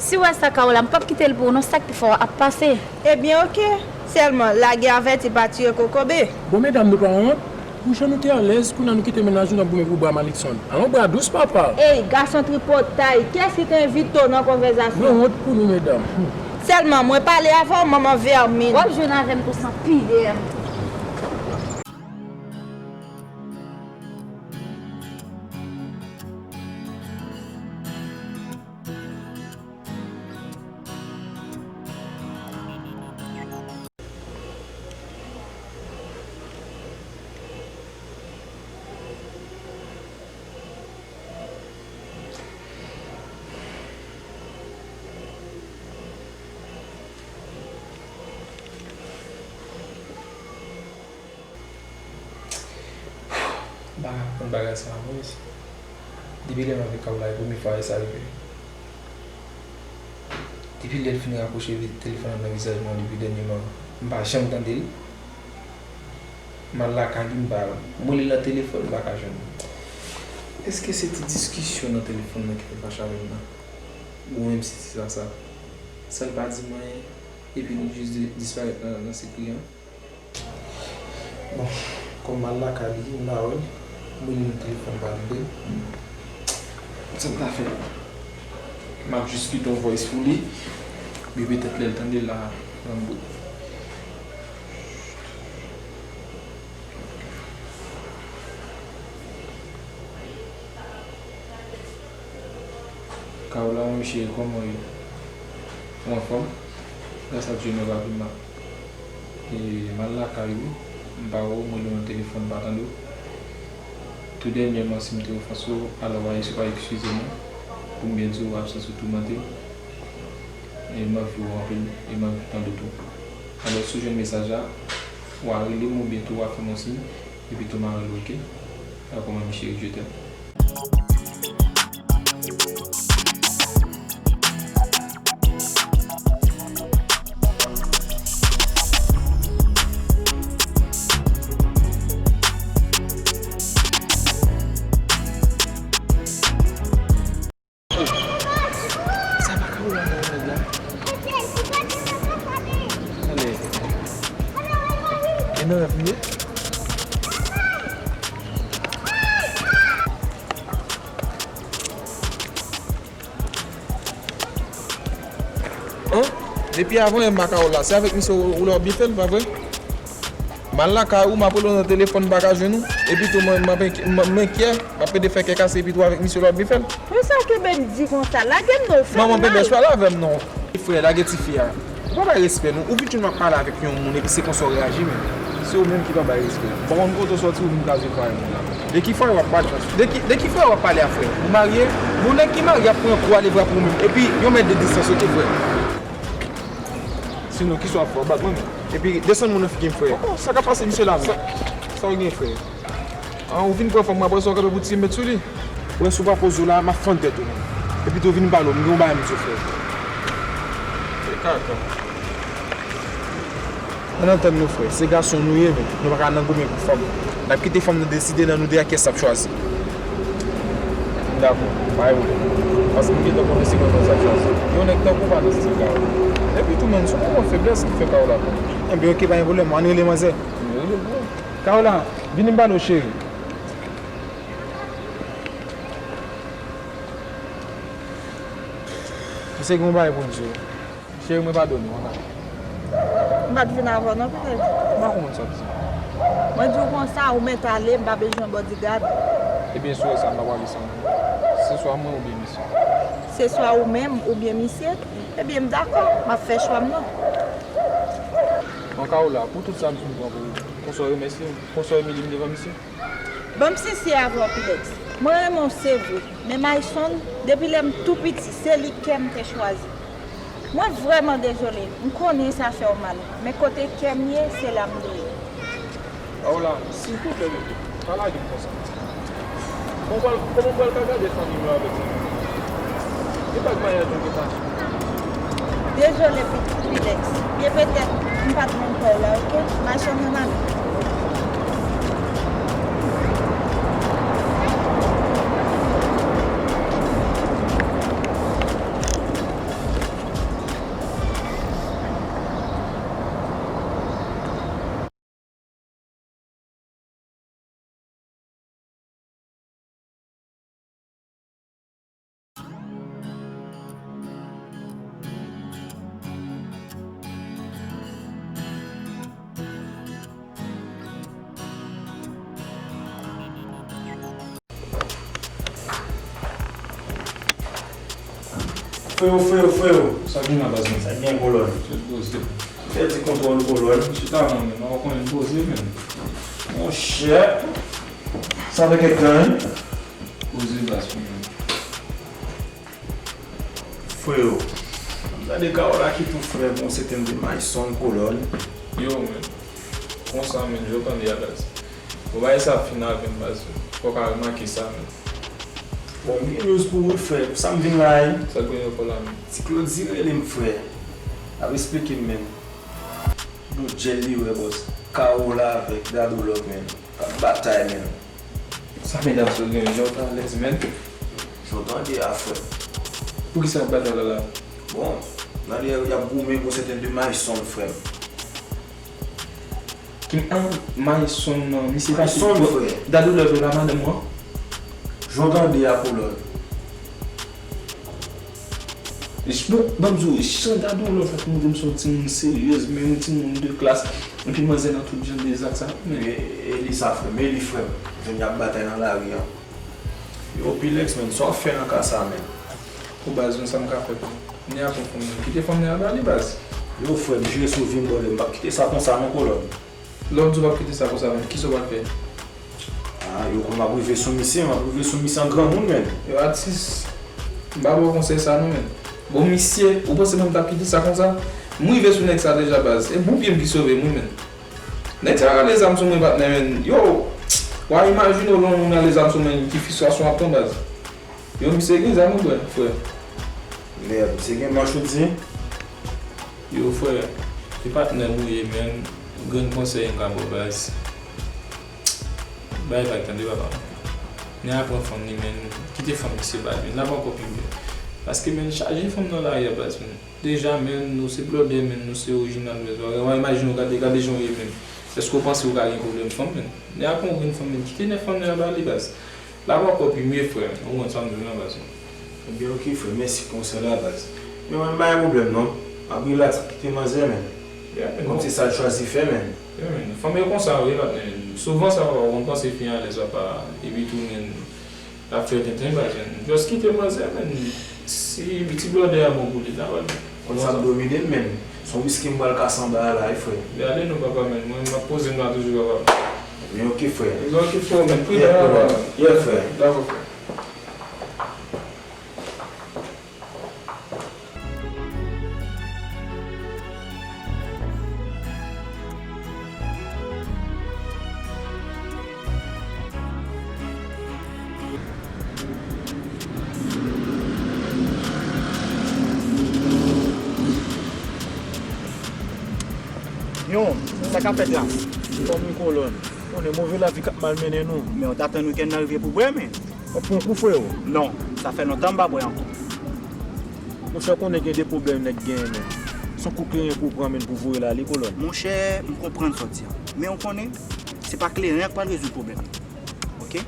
Si w wè sa, Carola, m p ap kite l pou ou non, sa k pi fò a ap pase. Ebyen, oke. Sèlman, lagè avèti pa tiye kokobe. Bon, medam, nou pa wont? Pou jan nou te alèz, kounye a nou kite mennaj nou nan goumen pou bra Malikson. Alon bra dous, papa! Ey, gason tripotay, kiyès ki te envite w nan konvèzasyon? Mwen wont pou nou, medam. Sèlman, mwen pale avè w, manman vèmin. W ap jwenn avè m tou san pidè. M pa ka konprann bagay sa a, mwen menm. Depi lè m avèk Carola, e premye fwa sa rive. Depi lè l fin rapwoche vi-, telefòn nan nan vizaj mwen depi dènyèman, m pa janm tande l. M al lakay li, m pa, m rele l nan telefòn, m pa ka jwenn li. Èske se ti diskisyon nan telefòn nan ki fè l fache avè m nan? Ou menm si se sa, sa, sa l pa di m anyen, epi li jis di-, disparèt nan, nan sikri an? Bon, kòm m al lakay li, m pa wè l, m rele l nan telefòn, pa tande l. Sa m ta fè? M ap jis kite yon voice pou li, men petèt lè l tande l la, Nan bout. Kaola, monchè, kòman w ye? Ou anfòm? Gras a Dye, mwen pa pi mal. E, m al lakay ou, m pa wè w, m rele w nan telefòn, m pa tande w. Tou dènyèman, si m te ofanse w, alò, wa, eskize mwen, pou m byen di w, absans ou toumante m. E m anvi w anpil, e m anvi tande w tou. Alò, si w jwenn mesaj la, w a rele m oubyen tou w a fè m yon siy, epi tou m a rele w, oke? Dakò, manmi cheri, je t'aime. Sa pa ka ou la nan remèd la. Tande. E nan rèv m ye? An? Depi avan yè m pa ka ou la. Se avèk misye ou, ou la w ap byen fè l, pa vre? M al lakay ou, m ap rele w nan telefòn, m pa ka jwenn ou. Epi tou, mwen, m ap enk-, m, m enkyè, m ap pede fè kè kase, epi tou avèk misye la w ap byen fè l. Pou sa w kenbe m di konsa? Lage m non, fè m mal. Manman, Pèdès, pale avè m non. Ti frè, lage tifi a. Ou pa bay respè non. Ou vin jwenn m ap pale avèk yon moun, epi se konsa w reyaji menm. Se ou menm ki pa bay respè. Bon, m konn kote w sòti, ou vin kraze fwaye moun la. De ki fwaye w ap pale? De ki, de ki fwaye w ap pale a, frè? Ou marye? Yon nèg ki marye ap pran kou ale vre pou ou menm. Epi, yon mèt de distans, oke, frè? Sinon, kisa w ap fè? W ap bat mwen menm? Epi, desann moun nan figi m, frè. Oh, sa k ap pase misye la menm? Sa, sa w gen, frè? An, ou vin pran fanm mwen, apre sa w kanpe pou tire m met sou li? Wè, si w pa poze w la, m ap fann tèt ou menm. Epi tou vin pale w, m gen yon bagay m di w, frè. Se kaka. Ann antann nou, frè. Se gason nou ye, men nou pa ka nan goumen pou fanm. N ap kite fanm nan deside nan nou de a kiyès l ap chwazi. M dakò. Pa gen pwoblèm. Paske m gentan konnen se mwen fanm sa ap chwazi. Yon nèg tankou w pa nan stil Kaola. Epi tou, menm, se yon moman feblès ki fè Kaola pran. Enben, oke, pa gen pwoblèm. Ann rele manzè. Ann rele l, wi. Kaola, vini m pale w, cheri. Misye gen yon bagay pou m di w. Cheri, mwen padone w, ann ale. M pa t vin avè w non, Pidèks. M pa konprann sa w di. Mwen di w konsa, ou mèt ale, m pa bezwen bodyguard. Ebyen, si w wè sa, m pa prale san ou. Se swa mwen oubyen misye. Se swa ou menm oubyen misye. Ebyen, m dakò, m ap fè chwa m nan. An Kaola, pou tout sa m fin pran pou ou, konsa w remèsye m, konsa w imilye m devan misye? Ban m sensè avè w, Pidèks. Mwen renmen w, se vre. Men Mayson, depi lè m tou piti, se li kè m te chwazi. Mwen vrèman dezole. M konnen sa fè w mal. Men kote kè m ye, se la m dwe ye. Paola, silvouplè, bebe, pa lage m konsa. Kòman m pral, kòman m pral ka gade fanmi m yo avèk sa? E bag maryaj nou gentan achte. Dezole, Pi-, Pidèks. Byen petèt, m pa t konn pa w la, oke? Mayson, ann ale. Freyo, freyo, freyo. Sa k gen la, baz mwen? Sa k gen, kolòn? Tout poze. Pèdi kontwòl, kolòn. Chita non, men, ou konnen poze, men. Monchè. Sa fè kèk tan, wi. Poze, baz mwen. Freyo. Gade Kaola ki tou frè, bon, se tande Mayson, kolòn. Yo, men. Konsa, men, Jordan de a, baz. Bon, bagay sa ap fin avè m, baz. Fò w ka remake sa, men. Bon, m gen news pou ou, frè. Pou sa m vin la, wi. Sa k vin fè w la, men? Ti Claudy rele m, frè. L ap esplike m, men. Yon djèl li wè, bòs. Kaola avèk Dadou Love, men. K ap batay, men. Sa medam sa yo gen, jan w ta alèz, men. Jan w tande a, frè. Poukisa y ap batay la, la? Bon, nan lè y ap goumen pou sèten de Mayson, frè m. Ki, ah, Mayson nan, misye Mayson, frè. Dadou Love la, madanm ou an? Jan w tande a, kolòn. Bon, ban m di w, jan Dadou Love la te montre m se yon timoun seryez, menm timoun de klas, epi manzè nan tout jan de zak sa, men. E, e li sa, frè m, e li, frè m. Jwenn y ap batay nan lari an. Yo, Pilex, menn, sa w ap fè nan ka sa, menn? O, baz, mwen, sa m ka fè pou ou? Nèg la pran fanm nan. Kite fanm nan ba li, baz. Yo, frè m, jire sou vi m, brother, m p ap kite sa konsa, non, kolòn. Lè w di w p ap kite sa konsa, menn, kisa w pral fè? Ah, yo, m ap rive sou misye, m ap rive sou misye an granmoun, menn. Yo, atis, m pa ba w konsèy sa, non, menn. Bon, misye, ou panse mwen m t ap kite sa konsa? M rive sou nèg sa deja, baz. E bout pye m ki sove m, wi, menn. Nèg sa rale zam sou mwen, patnè, menn. Yo, w a imajine w lè yon moun rale zam sou mwen, ki fristrasyon w ap pran, baz. Yo, misye gen zam, wi, frè. Mèd, misye gen manch, ou di? Yo, frè, se patnè m ou ye, menn. Grenn konsèy m ka ba w, baz. Bay vag, tande, papa. Nèg la pran fanm li, menn. Kite fanm misye ba li, menn. L ap ankò pi byen. Paske, menn, chaje fanm nan lari a, baz, menn. Deja, menn, nou se blòdè, menn, nou se orijinal, menn. W a imajine w, gade, gade jan w ye, menn. Èske w panse w ka gen pwoblèm fanm, menn? Nèg la pran yon grenn fanm, menn. Kite nèg fanm nan ba li, baz. L ap ankò pi mye, frè. Ou konprann sa m di w lan, baz. Ebyen, oke, frè. Mèsi pou konsèy la, baz. Men mwen, m pa gen pwoblèm, non. M ap rilaks, m ap kite manzè, menn. Yeah, menn. Kòm se sa l chwazi fè, menn. Yeah, menn. Fanm yo konsa, wi, patnè. Souvan, sa, w konn panse fi an alèz, papa. Epi tou, menn, l ap fè tenten, baz, menn. Just kite manzè, menn. Si ti blòdè a bon pou li, l ap al. Konn sa ap domine m, menn. Se yon wiski m pral kase anba a la, wi, frè. Gade non, papa, menn. Mwen, m ap poze m la toujou, papa. Men oke, frè. Oke, frè, menn. Pridan, papa. Yeah, frè. Dakò, frè. Yon, sa k ap fèt la? Fanmi kolòn. Konnen move lavi k ap malmennen nou. Men w t atann wikèn nan rive pou bwè, men. W ap pran kou, freo? Non, sa fè lontan m pa bwè ankò. Monchè, w konnen gen de pwoblèm nèg genyen, men. Se yon kou kleren pou w pran, men, pou voye l ale, kolòn. Monchè, m konprann sa w di an. Men w konnen, se pa kleren an k pral rezoud pwoblèm nan. Oke?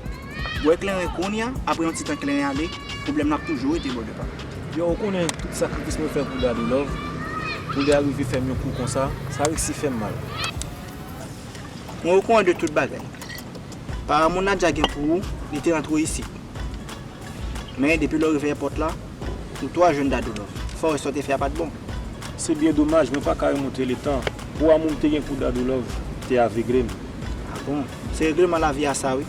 Bwè kleren kounye a, apre yon ti tan kleren ale, pwoblèm nan ap toujou rete, brother pa m. Yo, ou konnen tout sakrifis mwen fè pou Dadou Love, pou li arive fè m yon kou konsa, sa resi fè m mal. Mwen okouran de tout bagay. Paran moun Nadia gen pou ou, li te rantre w isit. Men, depi lè w rive èpòt la, ou twa jwenn Dadou Love. Fò w wè sa w te fè a pa t bon. Se byen domaj, mwen pa ka remonte letan. Pou amou m te gen pou Dadou Love te avegle m. A bon? Se regleman lavi a sa, wi.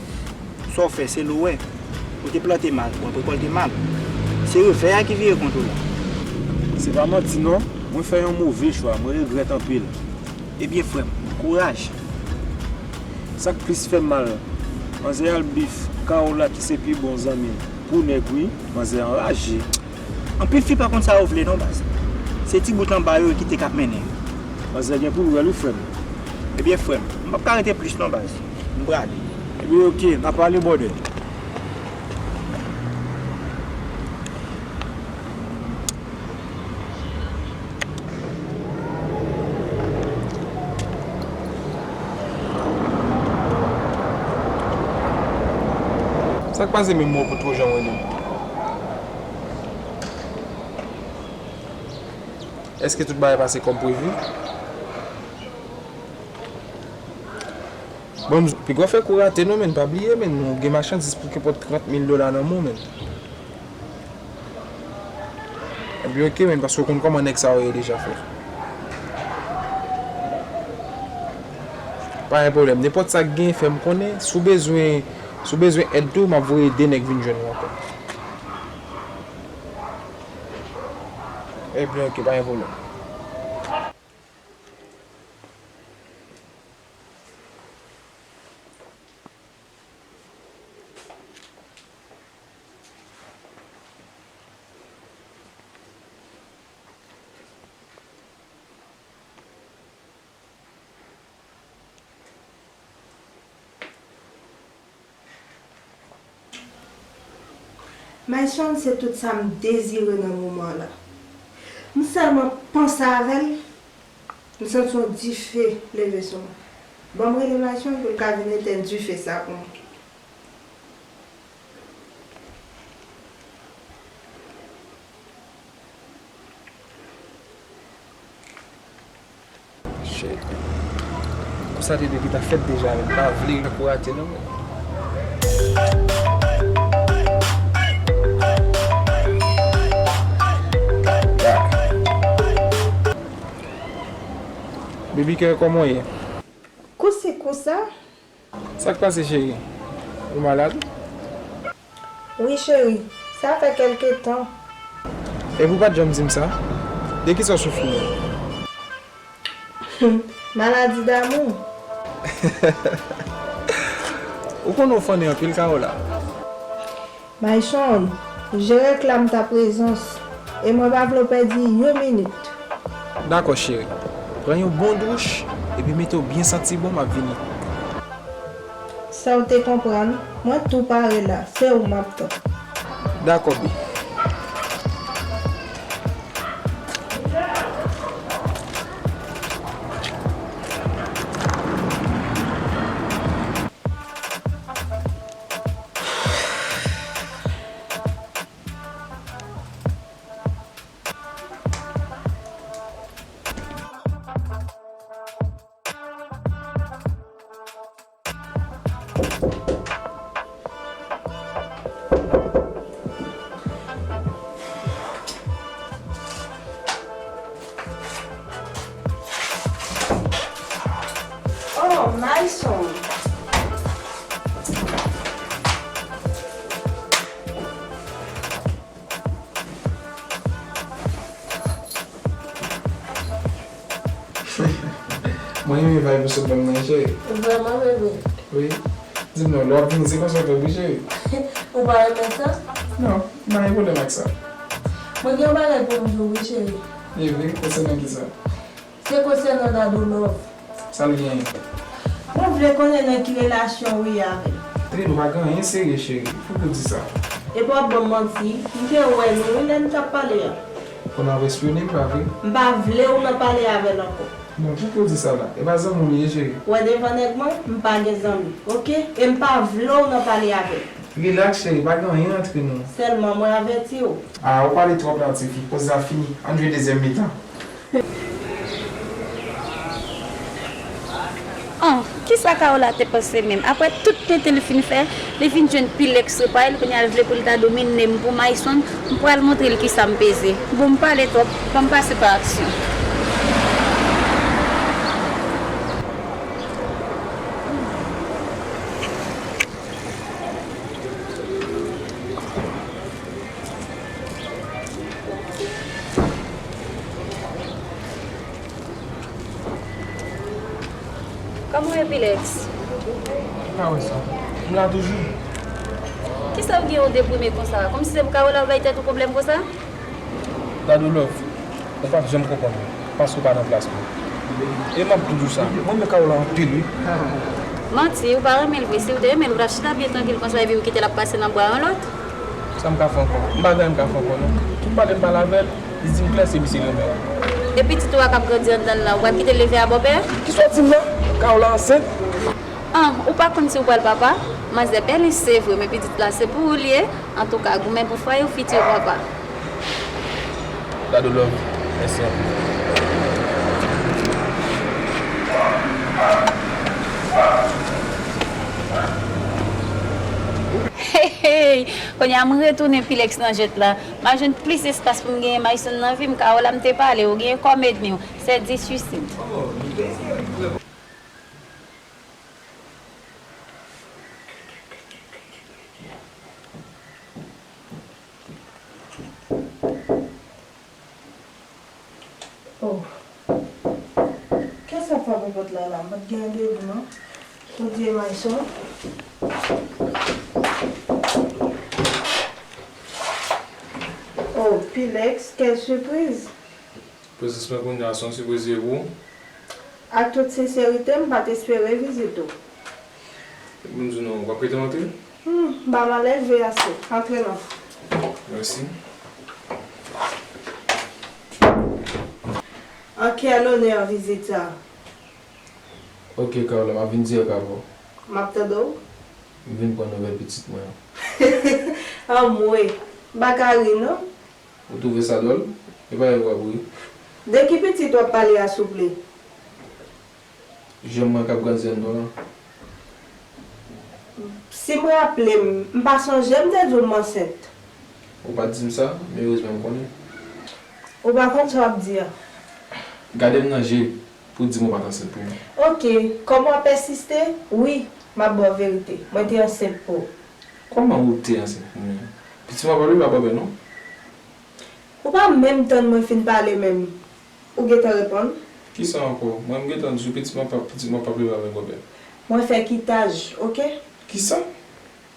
Sa w fè, se l ou wè. Ou te plante mal, w ap rekòlte mal. Se revè a ki vire kont ou la. Se pa manti, non. Mwen fè yon move chwa. Mwen regrèt anpil. Ebyen, frè m, kouraj. Sa k plis fè m mal, manzè Albif, Kaola ki se pi bon zanmi m, pou nèg wi, manzè anraje. Anpil fi pa konn sa yo vle non, baz. Se ti bout anba yo ki te k ap mennen yo. Manzè gen pou l wè l wi, frè m. Ebyen, frè m, m p ap ka rete plis non, baz. M prale. Ebyen, oke, n a pale, brother. Sa k pase menm, mwen, pou twojan mwen menm? Èske tout bagay pase kòm previ? Bon, piga w fè kou rate non, menn, pa bliye, menn, ou gen machandiz pou kenpòt trant mil dola nan men w, menn. Ebyen, oke, menn, paske w konn kòman nèg sa yo ye deja, frè. Pa gen pwoblèm. Nenpòt sa k gen, fè m konnen. Si w bezwen, si w bezwen èd tou, m ap voye de nèg vin jwenn ou ankò. Ebyen, oke, pa gen pwoblèm. Myson se tout sa m dezire nan moman la. M sèlman panse avè l, m santi yon dife leve sou mwen. Ban m rele Myson pou l ka vin etenn dife sa pou mwen. Sa te dwe gentan fèt deja, men m pa vle pou rate non, men. Baby girl, kòman w ye? Kousi kousa. Sa k pase, cheri? Ou malad? Wi, cheri. Sa fè kèlke tan. Epi w pa t janm di m sa? De kisa w soufri menm? Maladi damou. Ou konnen w funny anpil, Carola. Myson, je reklame ta prezans, e mwen pa vle w pèdi yon minit. Dakò, cheri. Pran yon bon douch, epi mete w byen santi bon, m ap vini. Sa w te konprann, mwen tou pare la, se ou m ap tann. Dakò, baby. Oh, Myson! Mwen renmen vibe ou sou menm nan, cheri. Vrèman, bebe? Wi. Di m non, lè w ap vini, se konsa w fè wi, cheri. Ou pa renmen sa? Non, m pa gen pwoblèm ak sa. Mwen gen yon bagay pou m di w, wi, cheri. E vre? Konsènan kisa? Se konsènan Dadou Love. Sa l genyen? Mwen vle konnen nan ki relasyon w ye avè l. Tande, nou pa gen anyen serye, cheri. Poukisa w di sa? Epi w ap ban m manti. M te wè nou wi lè n t ap pale a. Konnen w ap espyone m, pa vre? M pa vle w nan pale avè l ankò. Bon, poukisa w di sa la? E pa zanmi w li ye, cheri. Wè devan nèg mwen, m pa gen zanmi, oke? E m pa vle w nan pale avè l. Rilaks, cheri, pa gen anyen antre nou. Sèlman mwen avèti w. A, ou pale twòp la, tifi. Koze a fini. Ann jwe dezyèm mitan. An, kisa Carola te panse menm? Aprè tout tenten li fin fè, li vin jwenn Pilex sou pa l, kounye a l vle pou l ta domine m pou Myson, m pral montre l kisa m peze. Bon, m pale twòp, ban m pase pa aksyon. Kòman w ye, Pilex? Pa wè sa. M la toujou. Kisa w gen w deprime konsa? Kòmsi se pou Carola w bay tèt ou pwoblèm konsa? Dadou Love, ou p ap janm konprann mwen, paske w pa nan plas mwen. E m ap toujou di w sa, mwen renmen Carola anpil, wi. Manti, ou pa renmen l vre. Si w te renmen l, ou t ap chita byen trankil konsa epi w kite l ap pase nan bra yon lòt. Sa m ka fè ankò? M pa gen anyen m ka fè ankò, non. Tout pale m pale avè l, li di m klè se misye l renmen. E pitit ou a k ap grandi anndan l lan, ou pral kite l leve a bòpè? Kisa w di m la? Carola ansent? An, ou pa konn si w pral papa? Manzè bèl, se vre, men pitit la se pou ou l ye. Antouka, goumen pou fwaye w, fiti papa. Dadou Love, mèsi anpil. Hey, hey! Kounye a m retounen Pilex nan jwèt la. M a jwenn plis espas pou m genyen Myson nan vi m. Carola, m te pale w, ou genyen kòm ènmi w. Se di swisid. Oh. Kiyès k ap frape pòt la la? M pa t gen randevou non. Bondye, Myson. Oh, Pilex, quelle surprise! Prezans mwen kounye a se yon sipriz li ye pou ou. Ak tout senserite, m pa t espere vizit ou. Pou m di w non, w ap kite m antre? Hmm, m pa malelve ase. Antre non. Mèsi. An ki onè vizit sa? Oke, Carola, m ap vin dirèk avè w. M ap tande w. M vin pran nouvèl pitit mwen an. Anmwe, m pa ka ri non. Ou twouve sa dwòl? E pa ri w ap ri. De ki pitit w ap pale a, souple? Jèm mwen k ap grandi anndan w lan. Si m raple m, m pa sonje m te di w m ansent. Ou pa t di m sa, men erezman m konnen. Ou pa konn sa w ap di a. Gade m nan je pou w di m ou pa t ansent pou mwen. Oke, kòm w ap ensiste, wi, m ap ba w verite. Mwen te ansent pou w. Kòman ou te ansent pou mwen? Pitit mwen pa vle pa bòbè non. Ou pa menm tann mwen fin pale menm. Ou gentan reponn? Kisa ankò? Mwen m gentan di w pitit mwen pa, pitit mwen pa vle pa bòbè. Mwen fè kitaj, oke? Kisa?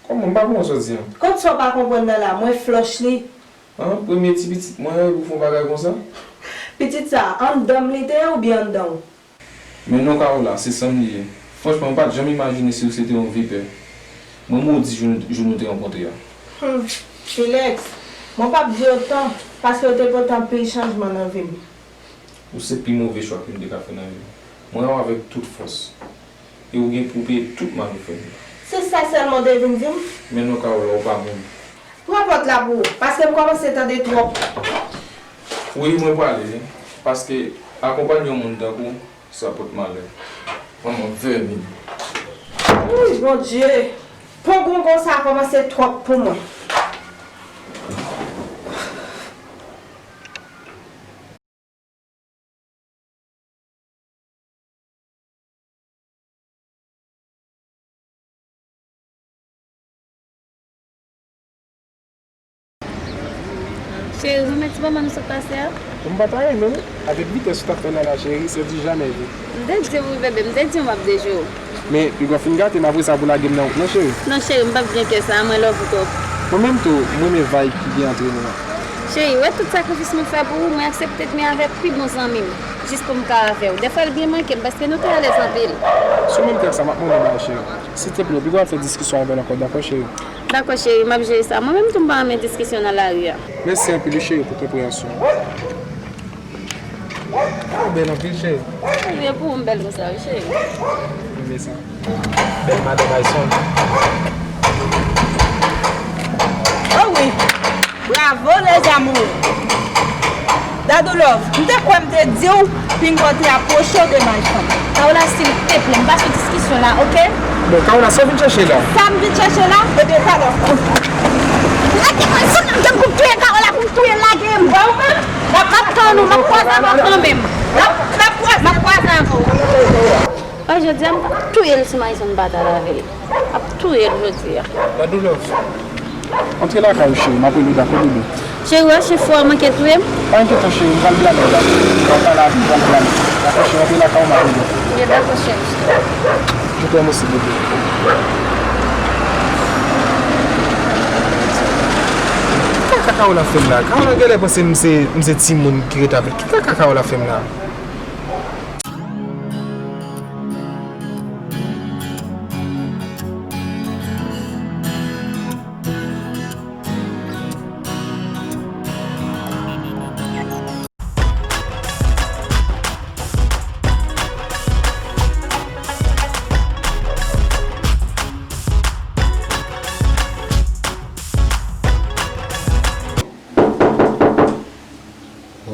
Kòman? M pa konprann sa w di an. Kot sa w pa konprann nan la? Mwen flòch li. An, premye ti pitit mwen, epi w fè yon bagay konsa? Pitit sa, anndan m li te ye oubyen anndan w? Men non Carola, se san m li ye. Franchman, m pa t janm imajine si w se te yon vipè. Mwen modi jou, jou nou te rankontre a. Hmm, Filex, mwen p ap di w otan, paske w te pote anpil chanjman nan vi m. Ou se pi move chwa ke m te ka fè nan vi m. Mwen renmen w avèk tout fòs. E ou gen pou w peye tout mal ou fè m yo. Se sa sèlman w te vin di m? Men non Carola, ou pa moun. Pran pòt la pou ou, paske m kòmanse tande twòp. Wi, mwen prale wi, paske akonpanye yon moun tankou w, sa pote malè. Manman vèmin. Wouy, Bondye! Pon gongon sa a kòmanse twòp pou mwen. Cheri, ou renmen ti moman nou sot pase a? M pa ta renmen l. Avèk vitès ou t ap fè l la, cheri, c'est du jamais vu. M te di w wi, bebe, m te di w m ap dejwe w. Men, piga w fin gate m apre sa pou lage m nan wout lan, cheri. Non, cheri, m p ap gen kè sa a, mwen love ou twòp. Mwen menm tou, m renmen vibe ki gen antre nou an. Cheri, ou wè tout sakrifis mwen fè pou ou, mwen aksepte dmi avèk pi bon zanmi m, jis pou m ka avè w. Dèfwa l byen manke m, paske nou te alèz anpil. Sou menm tèks sa, m ap mande bagay, cheri. Silteplè, piga w ap fè diskisyon avè l ankò, dakò, cheri? Dakò, cheri, m ap jere sa. Mwen menm tou, m pa renmen diskisyon nan lari a. Mèsi anpil, wi, cheri, pou konpreyansyon w. Ou bèl anpil, cheri. Ou byen pou ou, m bèl konsa, wi, cheri. Renmen sa. Bèl madanm Ayson. Oh wi. Bravo, les amours. Dadou Love, m te kwè m te di w, Pingo te apwoche w de Mayson. Kaola, silteplè, m pa sou diskisyon la, oke? Bon, Kaola, sa w vin chèche la? Sa m vin chèche la? Ebyen, talè. Lage Mayson nan men m pou m touye Kaola, pou m touye l, lage m. Wè ou menm? M ap tann ou, m ap kwaze avè w kanmenm. M ap, m ap kwaze, m ap kwaze avè w. A, jodi a, m t ap touye l si Mayson pa t al avè l. M ap touye l jodi a. Dadou Love. Antre lakay ou, cheri, m ap rele w, dakò, bebe? Cheri, w wè chen fou a manke touye m. Pa enkyete w, cheri, m pral blame w la. M pral pale avè w, m pral blame w. Dakò, cheri, antre lakay ou, m ap rele w. Byen, dakò, cheri. Je t'aime aussi, bebe. Ki kaka Kaola fè m la? Kaola genlè panse m se, m se timoun ki ret avè l. Ki kaka Kaola fè m la?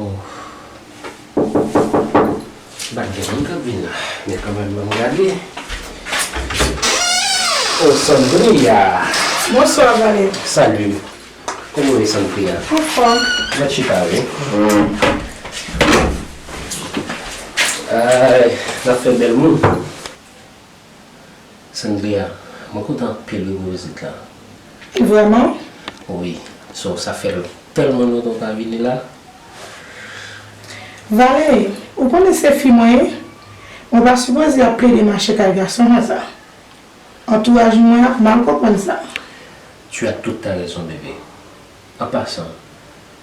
Oh. M pa t gen moun k ap vin la, men kanmenm, ban m gade. Oh, Sandria! Bonswa, Valery. Salut. Kòman w ye, Sandria? Anfòm. Mèt chita, wi. Ay, n ap fè bèl moun. Sandria, mwen kontan anpil wi pou vizit la. Vrèman? Wi. So, sa fè tèlman lontan w pa vini la. Valery, ou konnen se fi mwen ye? Mwen pa sipoze ap plede mache kay gason konsa. Antouraj mwen ap mal konprann sa. Tu as toute ta raison, bebe. An pasan,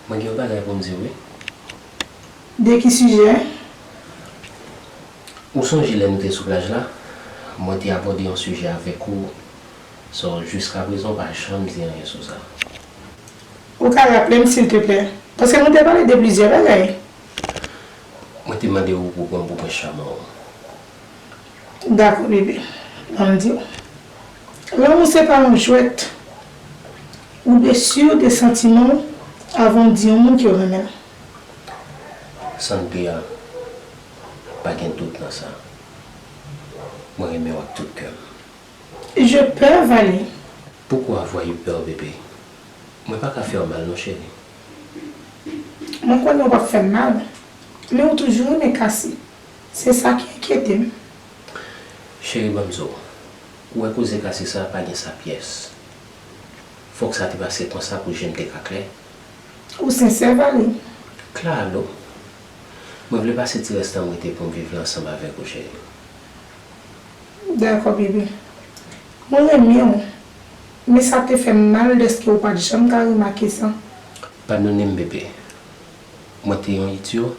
mwen gen yon bagay pou m di w, wi. De ki sijè? Ou sonje lè nou te sou plaj la? Mwen te abòde yon sijè avèk ou, so, jiskaprezan ou pa janm di anyen sou sa. Ou ka raple m, silteplè? Paske nou te pale de plizyè bagay. Mwen te mande w pou pran m pou prens chaman w. Dakò, bebe. Ban m di w. Lanmou se pa yon jwèt. Ou dwe si de santiman w avan w di yon moun ke w renmen l. Sandria, pa gen dout nan sa. Mwen renmen w ak tout kè m. Je peux, Vale. Pourquoi avoir eu peur, bébé? Mwen pa ka fè w mal non, cheri. Mwen konnen w p ap fè m mal, men ou toujou renmen Cassie. Se sa ki enkyete m. Cheri, ban m di w, ou wè koze Cassie sa a pa gen sa pyès. Fòk sa te pase konsa pou je m te ka klè. Ou sensè, Vale? Klalo, mwen vle pase ti rès tan m rete pou m viv la ansanm avèk ou, cheri. Dakò, bebe. Mwen renmen w, men sa te fè m mal dèske ou pa t janm ka remake sa. Padone m, bebe. Mwen te yon idyo,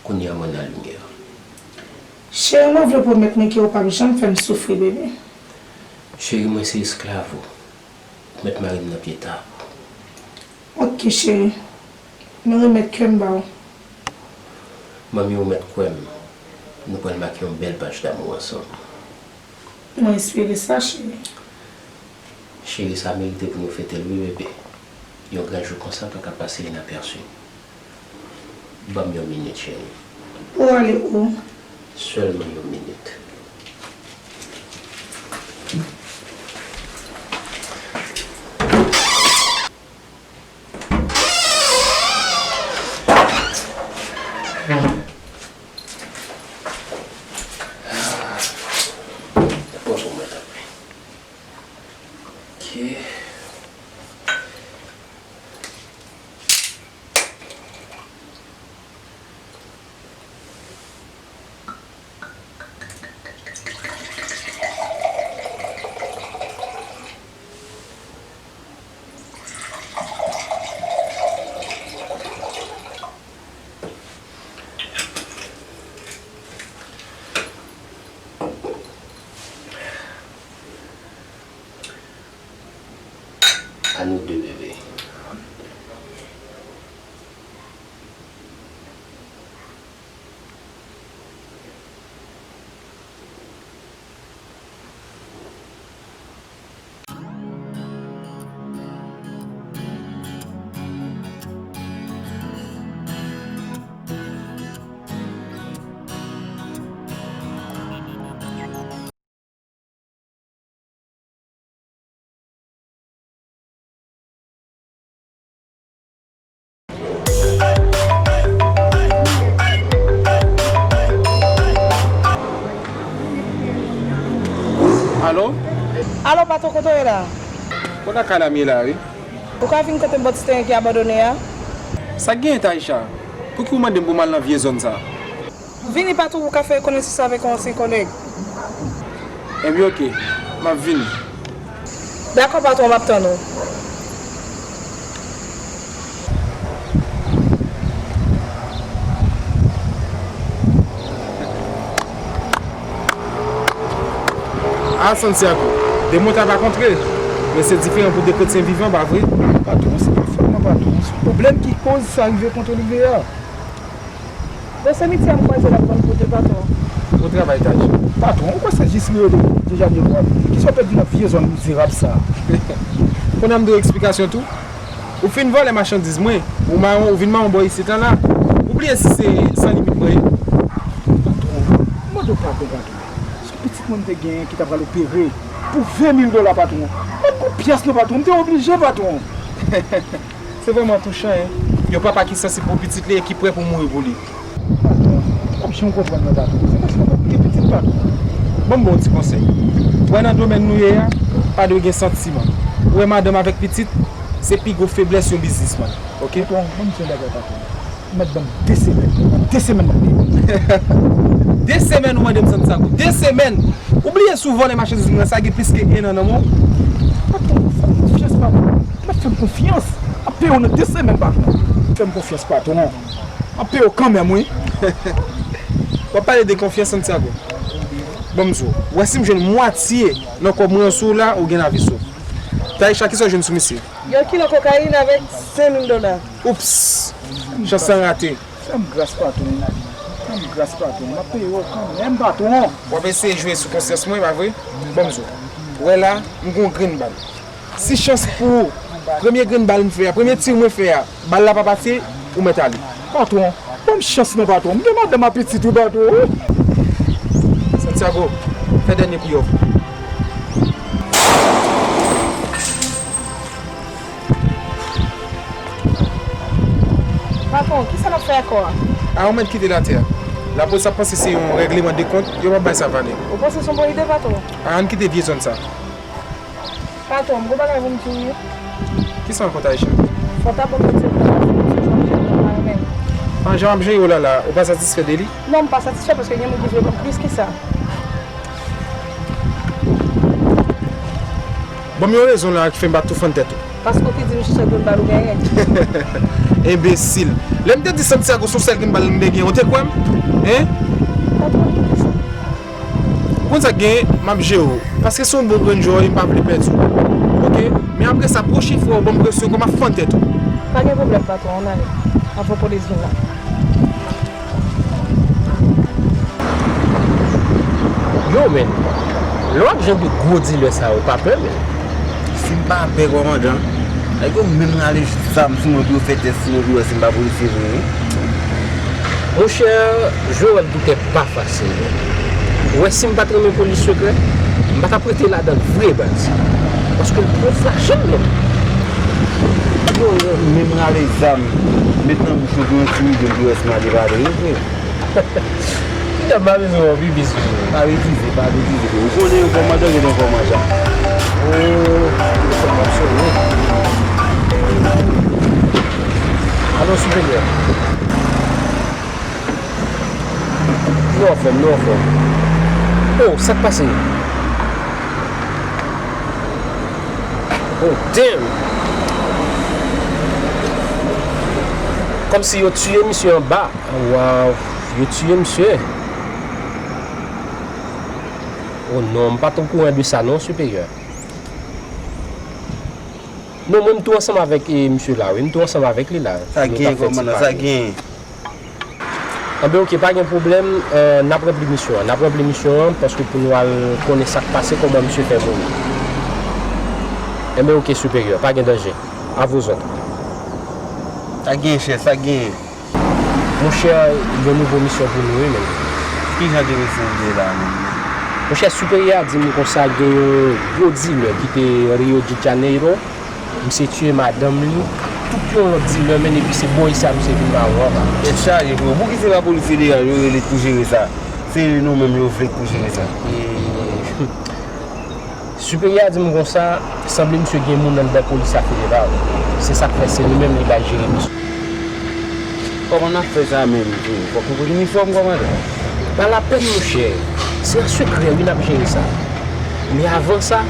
kounye a mwen nan limyè. Cheri, mwen vle pwomèt mwen ke ou p ap janm fè m soufri, bebe. Cheri, mwen se esklav ou. Ou mèt mare m nan pye tab ou. Ok, cheri. Mwen remèt kè m ba w. Manmi, ou mèt kwè m, nou pral make yon bèl paj damou ansanm. Mwen espere sa, cheri. Cheri, sa merite pou nou fete l, wi, bebe. Yon gran jou konsa pa ka pase inapèsi. Ban m yon minit, cheri. Ou ale ou? Sèlman yon minit. Pran pou mwen, tanpri. Ok. A nou de, bebe. Alo? Alo, patwon, kote w ye la? Mwen nan kay la m ye la, wi. Ou ka vin kote m bò ti teren ki abandone a? Sa k genyen, Taïcha? Pouki w mande m pou m al nan vye zòn sa a? Vini, patwon, pou w ka fè konesans avèk yon ansyen kòlèg. Ebyen, oke. M ap vini. Dakò, patwon, m ap tann ou. A Santiago, de mò ta pa kontre, men se diferan pou de kretyen vivan, pa vre? Patwon, se pa fòt mwen, patwon. Se pwoblèm ki koz sa rive kont Olivier a. Bon, se mityè m kwaze l ap vann pou de, patwon. Bon travay, Taj. Patwon, ou kwè se jis li rele deja de lwa? Kisa w pèdi nan vye zòn mizerab sa a? Kounye a m dwe eksplikasyon tou? Ou fin vòlè machandiz mwen, ou mawon, ou vin mawon bò isit la la. Ou bliye si se San Limit mwen ye? Patwon, m mande w padon, patwon. Se yon pitit mwen m te genyen ki ta pral opere pou ven mil dola, patwon. Mwen pa t gon pyès non, patwon, m te oblije, patwon. Se vrèman touchan, en. Yon papa ki sansib pou pitit li e ki prè pou mouri pou li. Patwon, m p ap janm konprann mwen, patwon. Se paske mwen gen pitit, patwon. Ban m ba w ti konsèy. Ou wè nan domèn nou ye a, pa dwe gen santiman. Ou wè madanm avèk pitit, se pi gwo feblès yon biznismann. Oke? Patwon, ban m di yon bagay, patwon. Ou mèt ban m de semèn. Nan de semèn m ap peye. De semèn ou mande m Santiago? De semèn! Ou bliye si w vòlè machandiz mwen sa gen plis ke en an nan men w? Patwon, fè m konfyans, patwon. Ou mèt fè m konfyans. M ap peye w nan de semèn, patwon. Fè m konfyans, patwon. M ap peye w kanmenm, wi. W ap pale de konfyans, Santiago? Ban m di w. W wè si m jwenn mwatye nan kòb mwen an sou w la, ou gen lavi sou w. Taïcha, kisa w jwenn sou misye? Yon kilo kokayin avèk senk mil dola. Oups! Chans lan rate. Fè m gras, patwon. Fè m gras, patwon. M ap peye w kanmenm, patwon. W ap eseye jwe sou konsyans mwen, pa vre? Ban m di w. Wè la, m gon grenn bal. Si chans pou ou, premye grenn bal m fè a, premye tir mwen fè a, bal la pa pase, ou mèt ale. Patwon, ban m chans non, patwon. M gen madanm ak pitit, wi, patwon. Santiago, Fè dènye priyè w. Patwon, kisa n ap fè ak kò a? A, ou mèt kite l atè a. Lapolis ap panse se yon règleman de kont, yo p ap bay sa valè. Ou panse se yon bon ide, patwon? A, ann kite vye zòn sa. Patwon, m gon bagay pou m di w, wi. Kisa ankò, Taïcha? Fò w ta ban m yon ti plas, paske m sou jan m jere w la, menm. A, jan m ap jere w la, la, ou pa satisfè de li? Non, m pa satisfè paske gen moun ki vle ban m plis ke sa. Ban m yon rezon la ki fè m pa tou fann tèt ou. Paske w te di m Santiago l ba l ou genyen. Enbesil. Lè m te di Santiago se yon sèl ki m ba l m te genyen, ou te kwè m? Hen? Ou konn sa k genyen, m ap jere w. Paske se yon bon grenn jwè w ye, m pa vle pèdi w. Oke? Men apre sa, pwochen fwa w ban m presyon, kòm ap fann tèt ou. Pa gen pwoblèm, patwon, ann ale. Anvan polis vin la. Yo, men, lè w ap jwenn de gwo dilè sa yo, pa pè, men. Si m pa pè, kòmandan, nèg yo menm rale zam sou mwen pou yo fè tès sou mwen pou yo wè si m pa polisye vre, wi. Monchè, jwe wòl doktè pa fasil, non. Ou wè, si m pa t renmen polis sekrè, m pa t ap rete ladan l vre, baz. Paske l twò frajil, menm. Yo menm rale zam, met nan bouch yo pou yo entimide m pou yo wè si m ale pale, wi, frè. Kidnap pa bezwen wè w pi plis wi. Pa betize, pa betize. Ou konnen yon kòmandan gen yon kòmandan. Oh, telefòn nan sone. Alo, siperyè. Nou anfòm, nou anfòm. Oh, sa k pase? Oh, damn! Kòmsi yo tiye misye anba. Waw, yo tiye misye. Oh non, m pa t okouran de sa non, siperyè. Non, mwen m tou ansanm avèk, eh, misye la, wi, m tou ansanm avèk li la. Sa gen, kòmandan, sa gen. Anben, oke, pa gen pwoblèm, eh, n ap ranpli misyon an. N ap ranpli misyon an, paske pou nou al konnen sa k pase, kòman misye fè mouri. Enben, oke, siperyè, pa gen danje. A vous autres. Sa gen, chèf, sa gen. Monchè, yon nouvo misyon pou nou, wi, men. Ki jan de misyon w ye la, menm? Monchè, siperyè a di m konsa gen yon gwo dilè ki te Rio de Janeiro. Misye tiye madanm li ak tout yon lòt dilè, men, epi se bò isi a misye vin mawon an. Tèt chaje, freo. Poukisa se pa polis federal yo rele pou jere sa? Se nou menm yo vle pou jere sa. E, siperyè a di m konsa, sanble misye gen moun anndan polis la federal. Se sa k fè se li menm li bay jere misye. Kòman n ap fè sa menm, freo? Fòk nou pote inifòm, kòmandan. Pa lapèn, monchè. Se an sekrè, wi, n ap jere sa. Men avan sa,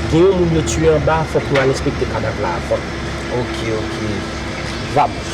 gen yon moun yo tiye anba, fòk nou al enspekte kadav la avan. Oke, oke. Vamos.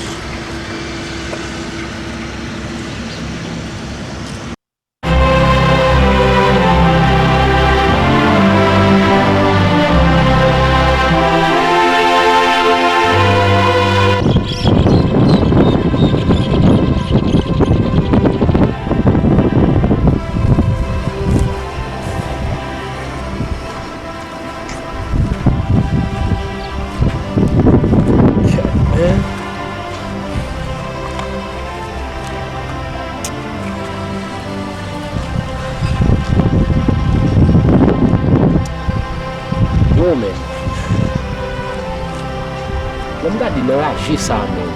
Yo, men. Lè m gade nan raje sa a, men,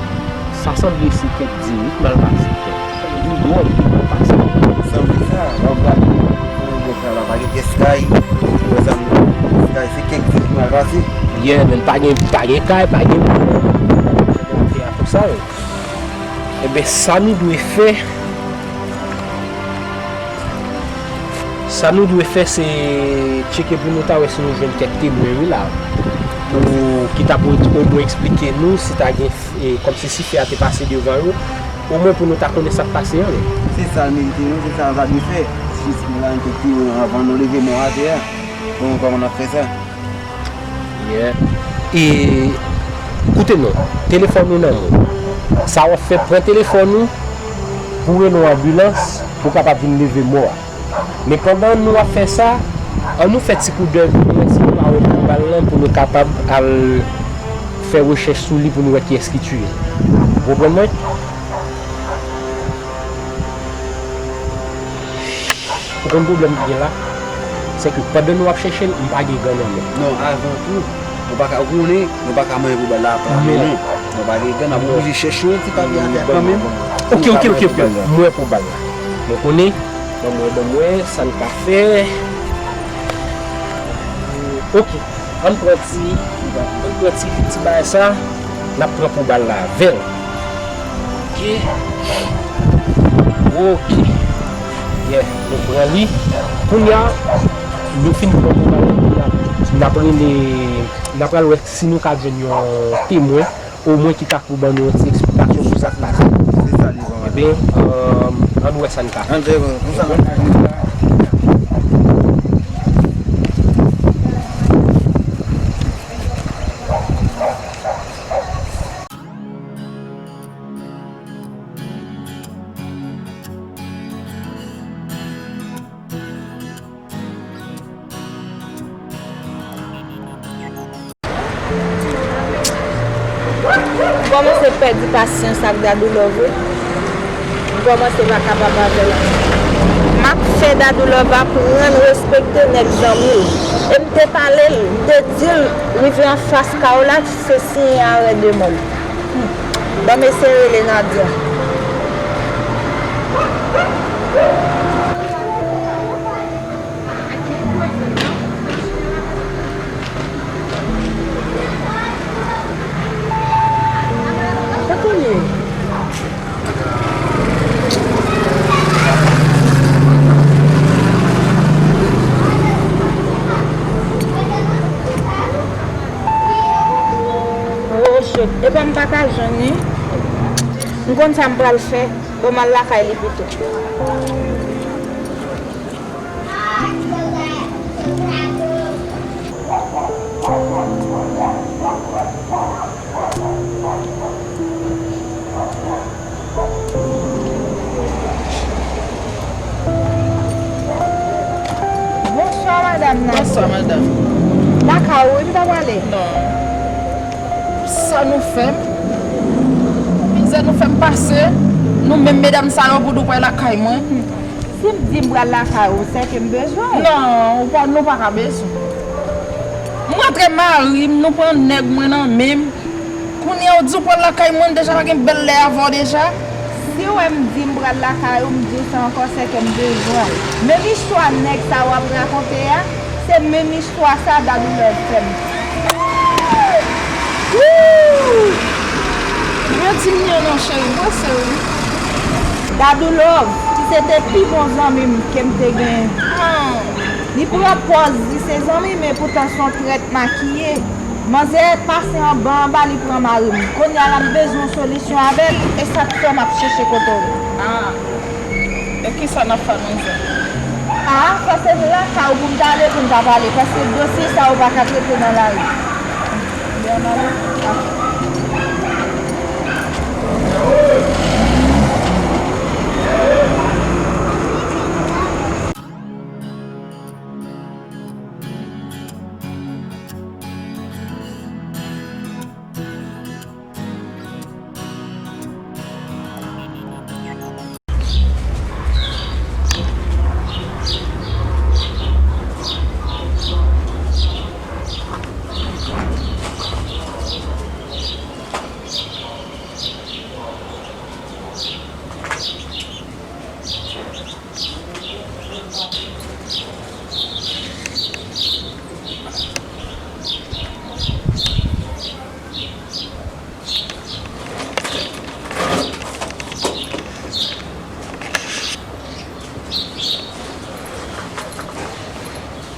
sa sanble se kèk dirit mal pase, kèk, kèk dwòl ki mal pase. Sanble sa, lè w gade, pou yon kay la, pa gen pyès kay, ou wè sa m di, pyès kay, se kèk dirit mal pase. Yeah, men, pa gen, pa gen kay, pa gen moun. Konsa, men. Enben, sa nou dwe fè, sa nou dwe fè, se tcheke pou nou ta wè si nou jwenn kèk temwen, wi, la, pou ki ta pou omwen eksplike nou si ta gen, e, kòmsi si fè a te pase devan yo, omwen pou nou ta konnen sa k pase an, wi. Se sa l merite, non, se sa l ta dwe fè. Jis pou l jwenn kèk temwen anvan nou leve mò atè a. Bon, kòman n ap fè sa? Yeah. E, koute non, telefòn ou nan men w. Sa w ap fè, pran telefòn ou pou rele yon anbilans pou w kapab vin leve mò a. Men pandan nou ap fè sa, ann nou fè ti koudèy pou nou wè si nou pa wè bout bal lan pou nou kapab al fè rechèch sou li pou nou wè kiyès ki tiye l. Ou konprann mwen? Ou konn pwoblèm ki gen la? Se ke pandan nou ap chèche l, m pa gen gan nan men. Non, avan tou, nou pa ka, ou konnen, nou pa ka manyen pou bal la ap lave non. Nou pa gen gan, n ap oblije chèche yon ti papye atè kanmenm. Ok, ok, ok, ok. Mwen pran bal la. Mwen konnen. Ban mwen, ban mwen, sa n ka fè. Ok. Ann pran ti, ann pran ti, ti bagay sa, n ap pran pou bal la avè l. Ok. Ok. Yeah, nou pran li. Kounye a, nou fin pran pou bal la, kounye a, n ap rele, n ap pral wè si nou ka jwenn yon temwen, omwen ki ta pou ban nou yon ti eksplikasyon sou sa k pase. Se sa li ban. Ebyen, euh, ann wè sa n ka fè. Ann fè konsa. M kòmanse pèdi pasyans ak Dadou Love wi. M kòmanse pa kapab avè l. M ap fè Dadou Love aprann respekte nèg zanmi l. E m te pale l, m te di l, rive anfas Kaola, se siyen arè de mòn. Hmm. Ban m eseye rele Nadia. Kote l ye? Oh shit, epa m pa ka jwenn li. M konn sa m pral fè. Bon, m al lakay li pito. Bonswa, madanm nan. Bonswa, madanm. Lakay ou wi, m ta prale. Non. Sa nou fè m? Mizè nou fè m pase. Nou menm medam sa yo pou nou pral lakay mwen. Si m di m pral lakay ou, se ke m bezwen w. Non, ou pa, nou pa ka bezwen m. M rantre mari m, nou pran nèg mwen nan men m. Kounye a w di w pral lakay mwen, m deja pa gen bèl lè avè w deja. Si w wè m di m pral lakay ou, m di w sa ankò, se ke m bezwen w. Menm istwa nèg sa w ap rakonte a, se menm istwa sa Dadou Love fè m. Wouy! Redi m li an non, cheri, m prese wi. Dadou Love, ki se te pi bon zanmi m ke m te genyen. Ah. Li pran pòz li se zanmi m, men poutan se yon trèt makiye. Manzè pase anba anba, li pran mari m. Kounye a la, m bezwen yon solisyon avè l, e sa k fè m ap chèche kote w ye. Ah. E kisa n ap fè, manzè? Ah, sa se lakay ou pou m ta ale pou n ta pale, paske dosye sa ou pa ka trete nan lari. Byen, n ale. Ah.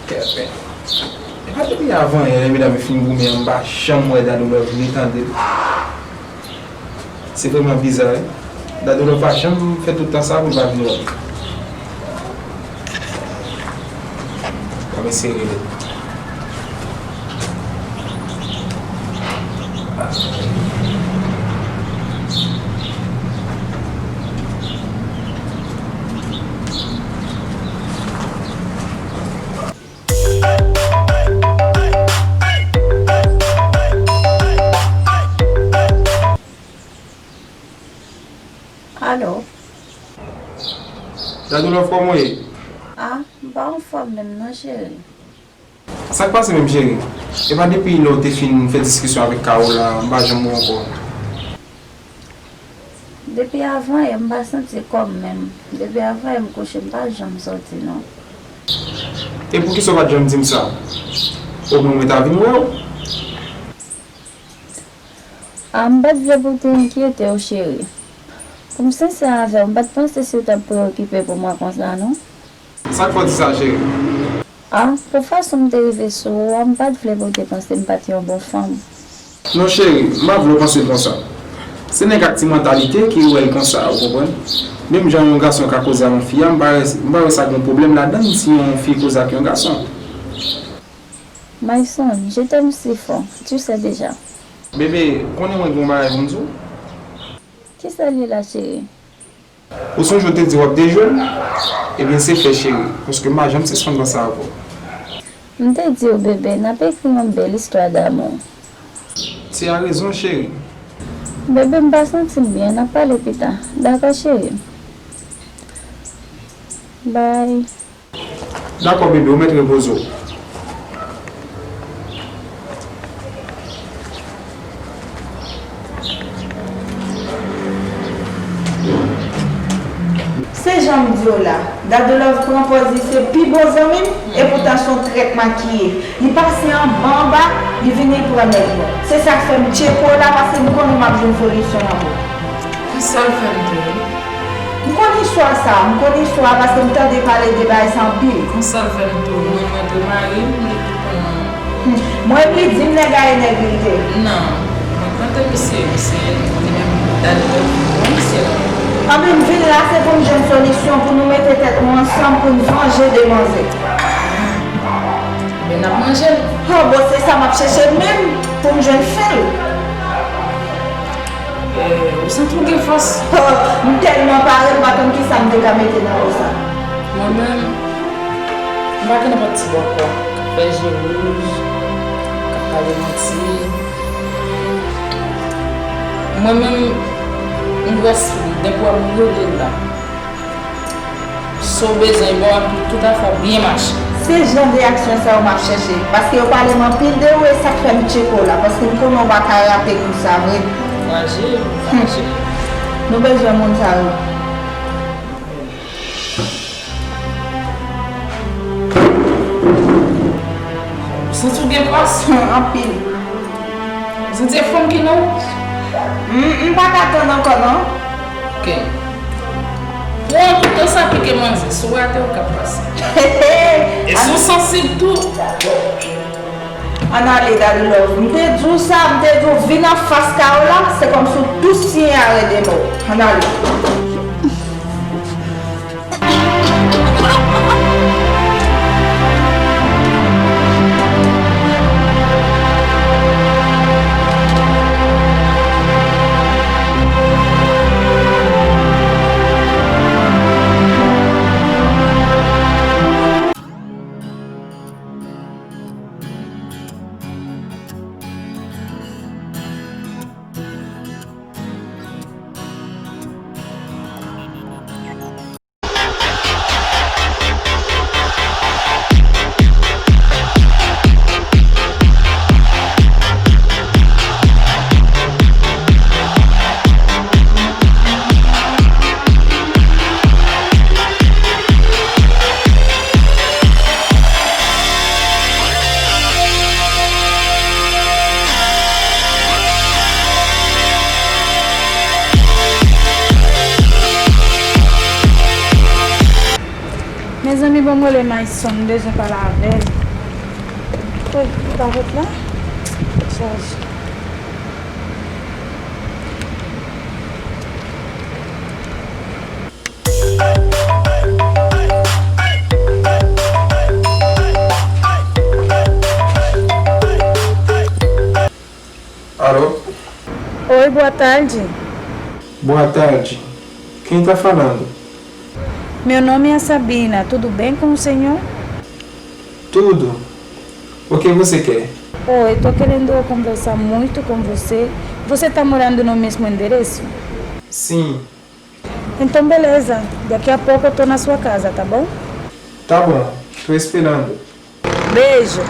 Kèbè. E pa depi avan yè, lè medam yo fin goumen an, m pa janm wè Dadou Love ni tande l. Se vrèman biza, wi. Dadou Love pa janm fè tout tan sa pou l pa vin wè m. Kòm eseye rele. Alo. Dadou Love, kòman w ye? Ah, m Pa anfòm menm non, cheri. Sa k pase menm, cheri? E pa depi lè w te fin fè diskisyon avèk Carole la, m pa janm wè w ankò. Depi avan yè, m pa santi kò m menm. Depi avan yè, m kouche, m pa janm sòti non. E poukisa w pa t janm di m sa? Omwen mwen ta vin wè w. A, m pa t vle pou w te enkyete w, cheri. Pou m sensè avè w, m pa t panse si w t ap preyokipe pou mwen konsa non. Sa k fè w di sa, cheri? A, pou fason m te rive sou ou a, m pa t vle pou w te panse m pa t yon bon fanm. Non, cheri, m pa vle w panse konsa. Se nèg ak ti mantalite ki wè l konsa, ou konprann? Menm jan yon gason ka koze ak yon fi a, m pa wè, m pa wè sa gen yon pwoblèm ladan l si yon fi koze ak yon gason. Myson, je t'aime si fort, tu sais déjà. Bebe, ou konnen mwen gen yon bagay pou m di w. Kisa l ye la, cheri? Ou sonje w te di w ap dejwe m? Ebyen, se fè, cheri, paske m pa janm sispann panse avè w. M te di w, bebe, n ap ekri yon bèl istwa damou. Tu as raison, cheri. Bebe, m pa santi m byen, n ap pale pita. Dakò, cheri? Bye. Dakò, bebe, ou mèt repoze w. Se jan m di w la, Dadou Love pran pòz li se pi bon zanmi m, epoutan se yon trèt makiye. Li pase anba anba, li vini pran nèg mwen. Se sa k fè m tcheke w la, paske m konnen m ap jwenn solisyon an pou ou. Konsa l fè m tou wi. M konn istwa sa, m konn istwa paske m tande pale de bagay sa anpil. Konsa l fè m tou, mwen, mwen tou mari m, li tou konnen. Hmm. Mwen, li di m nèg a e nèg li te. Non, mwen tande misye, misye, li menm, Dadou Love, bon misye la. Anben, m vin la, se pou m jwenn solisyon, pou nou mete tèt nou ansanm, pou n vanje de manzè. Ah, men n ap manje l. Oh, bon, se sa m ap chèche menm, pou m jwenn fen l. Eh, ou santi w gen fòs? Oh, m tèlman pare, m pa konn kisa m te ka mete nan mo sa. Mwen menm, m pa gen nenpòt ti bòkò k ap fè je wouj, k ap pale manti. Mwen menm, m rès li, depi w ap rele l la. Sa w bezwen, bon, anpil, tout afè w byen mache. Se jan de aksyon sa yo m ap chèche, paske yo pale m anpil de ou, e sa k fè m tcheke w la, paske m konnen w pa ka rape kou sa vre. Kouraje, kouraje. Nou bezwen moun sa yo. Ou santi w gen fòs? Anpil. Ou santi e fanm ki nan ou? M, m pa ka tann ankò non. Ok. Pran kouto sa pike manzè, si w rate w k ap pase. E si w sansib tou. Ann ale, Dadou Love. M te di w sa, m te di w vin anfas kay ou la, se kòmsi w tou siyen arè de mò. Ann ale. Mezanmi, ban m rele Myson, m bezwen pale avè l. Wi, li pa ret la? Chaje. Alô? Oi, boa tarde. Boa tarde. Quem está falando? Meu nome é Sabina. Tudo bem com o senhor? Tudo. O que você quer? Oi, tô querendo conversar muito com você. Você tá morando no mesmo endereço? Sim. Então, beleza. Daqui a pouco eu tô na sua casa, tá bom? Tá bom. Respè Lando. Beijo.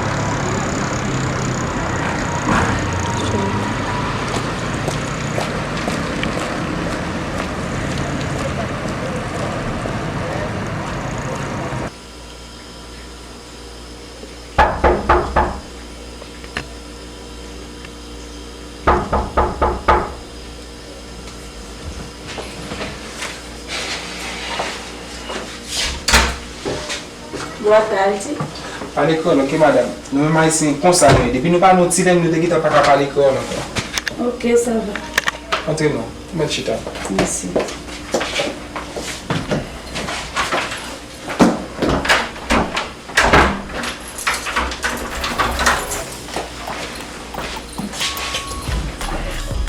Boa tarde. Pale kreyòl, oke, madanm. Nou menm Ayisyen, konsa nou ye. Depi nou pa nan yon ti lang, nou te gentan pa ka pale kreyòl ankò. Ok, ça va. Antre non, ou mèt chita. Merci.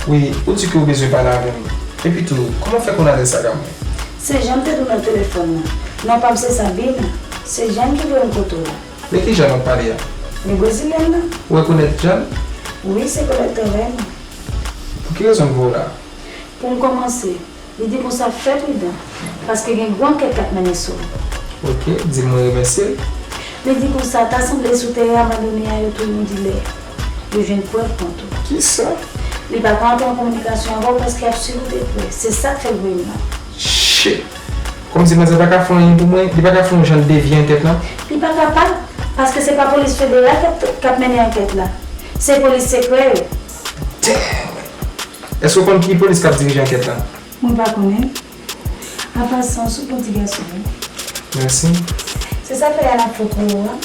Wi, ou di ke ou bezwen pale avè m. Epi tou, kòman w fè konn adrès la ka mwen? Se Jeanne te di w nan telefòn nan. Non pa m se Sabine. Se Jeanne ki voye m kote w la. De ki Jeanne w ap pale a? Li brezilyèn nan. Ou rekonèt Jeanne? Wi, se kolèg travay mwen. Pou ki rezon l voye w la? Pou m kòmanse, li di konsa fè pridan, paske gen gwo ankèt k ap mennen sou ou. Ok, di l mwen remèsye l. Li di konsa ta sanble sou teren abandone a yo touye yon dilè. Yo jwenn prèv kont ou. Kisa? Li pa ka antre an kominikasyon avè w paske y ap swiv ou de prè. Se sa k fè l voye m la. Shit! Kòmsi manzè pa ka fè anyen pou mwen, li pa ka fè yon jan l devye ankèt lan? Li pa kapab, paske se pa polis federal k ap, k ap mennen ankèt la. Se polis sekrè yo. Damn! Èske w konn ki polis k ap dirije ankèt lan? Mwen pa konnen. An pasan, w sou bon ti gason wi. Mèsi. Se sa fè y al ap fè pou ou a.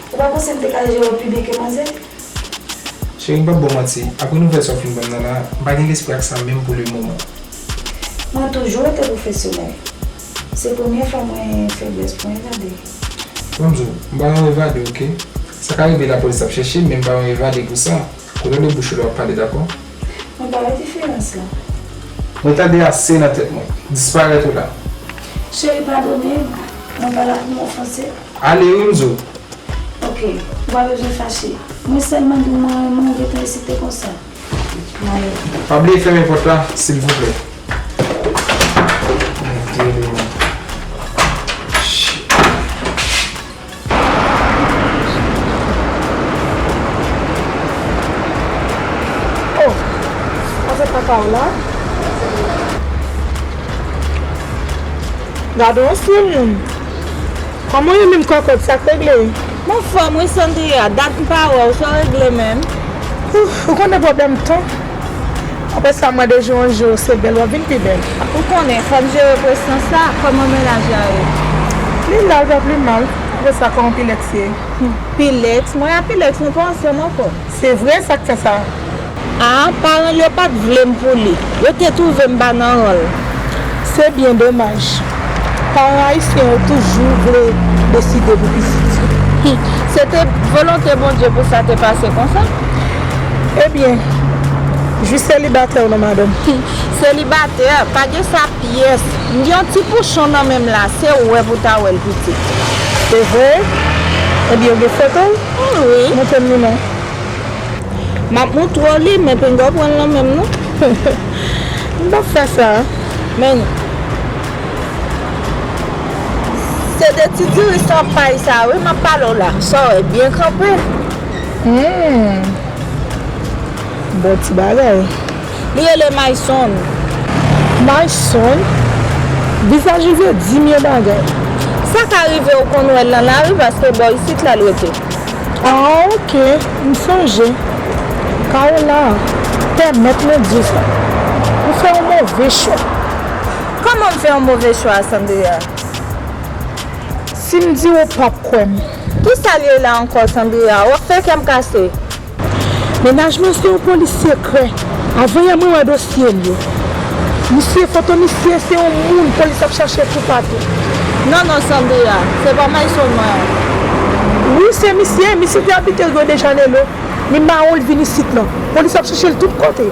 Ou pa panse m te ka jere w pi byen ke manzè? Cheri, m p ap ba w manti. Apre nouvèl sa w fin ban m nan la, m pa gen lespri ak sa menm pou le moman. Mwen toujou rete pwofesyonèl. Se premye fwa mwen feblès pou evade. Bon, m di w, m pa yon evade, oke? Sa ka rive lapolis ap chèche m, men m pa yon evade pou sa. Kontwole bouch ou lè w ap pale, dakò? Mwen pa wè diferans lan. Mwen tande ase nan tèt mwen. Disparèt ou la. Cheri, padone m. Mwen pa la pou m ofanse. Ale wi, m di w. Ok, ou pa bezwen fache. Mwen sèlman di w mwen renmen w, ou gentan esite konsa. Mwen ale. Pa bliye fèmen pòt la, silvouplè. Mwen tande, man. Shit. Oh, sa se papa w la? Gade yon stil moun. Kòman w ye menm kòkòt, sa k regle? M anfòm wi Sandria, dat m pa wè w, sa w regle menm? Ouf, ou konnen pwoblèm tan. Apre sa, mwen de jou an jou, se bèl w ap vin pi bèl. Ou konnen, fò m jere presyon sa, kòman mennaj la ye? Li la, l pa pli mal. Apre sa, kòman Pilex ye? Hmm, Pilex? Mwen ak Pilex, nou pa ansanm ankò. Se vre, sa k fè sa? A, paran l yo pa t vle m pou li. Yo te twouve m pa nan ran l. Se byen domaj. Paran ayisyen yo toujou vle deside pou pitit yo. Hmm, se te volonte Bondye pou sa te pase konsa? Ebyen, jis selibatè w non, madanm. Hmm, selibatè, pa gen sa pyès. M gen yon ti pouchon nan men m la, se wè pou ta wè l pitit. Se vre? Ebyen, ou gen foto l? Hmm, wi. Montre m li non. M ap montre w li, men pinga w pran l nan men m non. M p ap fè sa. Men, se de ti diri san pay sa wi, m ap pale w la. Sa w wè, byen kanpe. Hmm. Bon ti bagay. Li rele Mayson. Mayson? Vizaj li vle di m yon bagay. Sa ka rive w konn wè l nan lari, paske bò isit la l rete. Ah, ok, m sonje. Kawola, pèmèt mwen di w sa. Ou fè yon move chwa. Kòman m fè yon move chwa, Sandria? Si m di w, ou p ap kwè m. Kisa l ye la ankò, Sandria? W ap fè kè m kase. Mennaj mwen se yon polis sekrè. Avanyè mwen wè dosye l yo. Misye, foto misye, se yon moun polis ap chache toupatou. Non, non, Sandria, se pa Mayson mwen an. Wi, se misye. Misye te abite Rio de Janeiro. Li mawon, l vin isit lan. Polis ap chache l tout kote.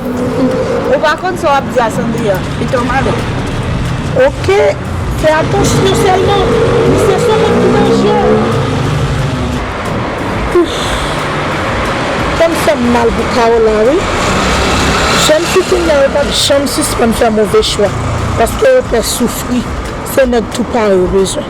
Ou pa konn sa w ap di a, Sandria. Pito malè. Ok. Fè atansyon sèlman, misye se yon nèg ki danje. Ouf. Kè m fè m mal pou Kawola wi. Jèn fi kounye a yo p ap janm sispann fè move chwa, paske yo pè soufri. Se nèg tou pare yo bezwen.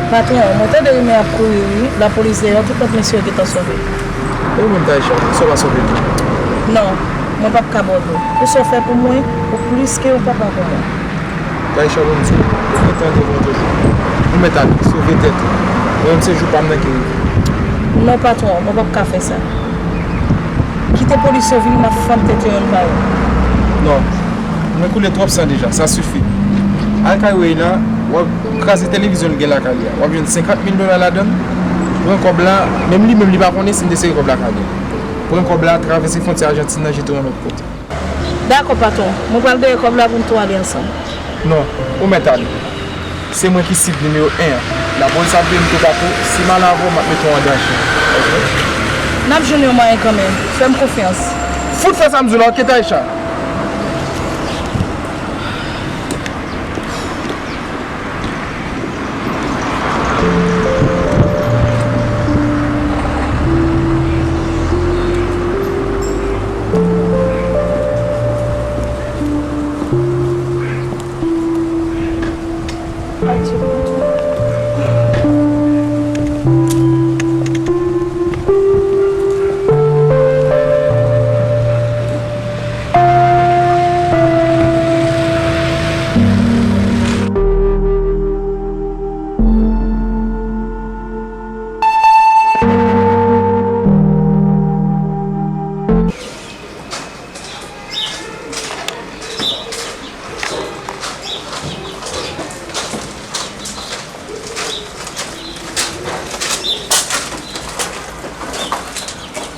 Patwon, mwen tande rimè ap kouri wi, lapolis dèyè w, tout lòt mesye yo gentan sove. E ou menm Taïcha, poukisa w pa sove tou? Non, mwen p ap ka ba w do. Pou sa w fè pou mwen, ou plis ke yon papa pou mwen. Taïcha, bon, m di w, ou gen tan devan w toujou. Ou mèt ale, sove tèt ou. Mwen menm se jou pa m nan ki rive. Non, patwon, mwen p ap ka fè sa. Kite polis yo vini, m ap fann tèt yo youn pa youn. Non, mwen koule twòp san deja, sa sifi. Al kay Wayla, w ap kraze televizyon l gen lakay li a. W ap jwenn senkant mil dola ladan l. Pran kòb la, menm li menm li pa konnen si m te sere kòb lakay li a. Pran kòb la, travèse fwontyè Ajantin nan, jete w yon lòt kote. Dakò, patwon. Mwen pral dèyè kòb la pou n tou ale ansanm. Non, ou mèt ale. Se mwen ki sib nimewo en an. Lapolis ap veye m toupatou. Si m al avè w, m ap mete w an danje. Oke? N ap jwenn yon mwayen kanmenm. Fè m konfyans. Fout fè sa m di w la, oke, Taïcha?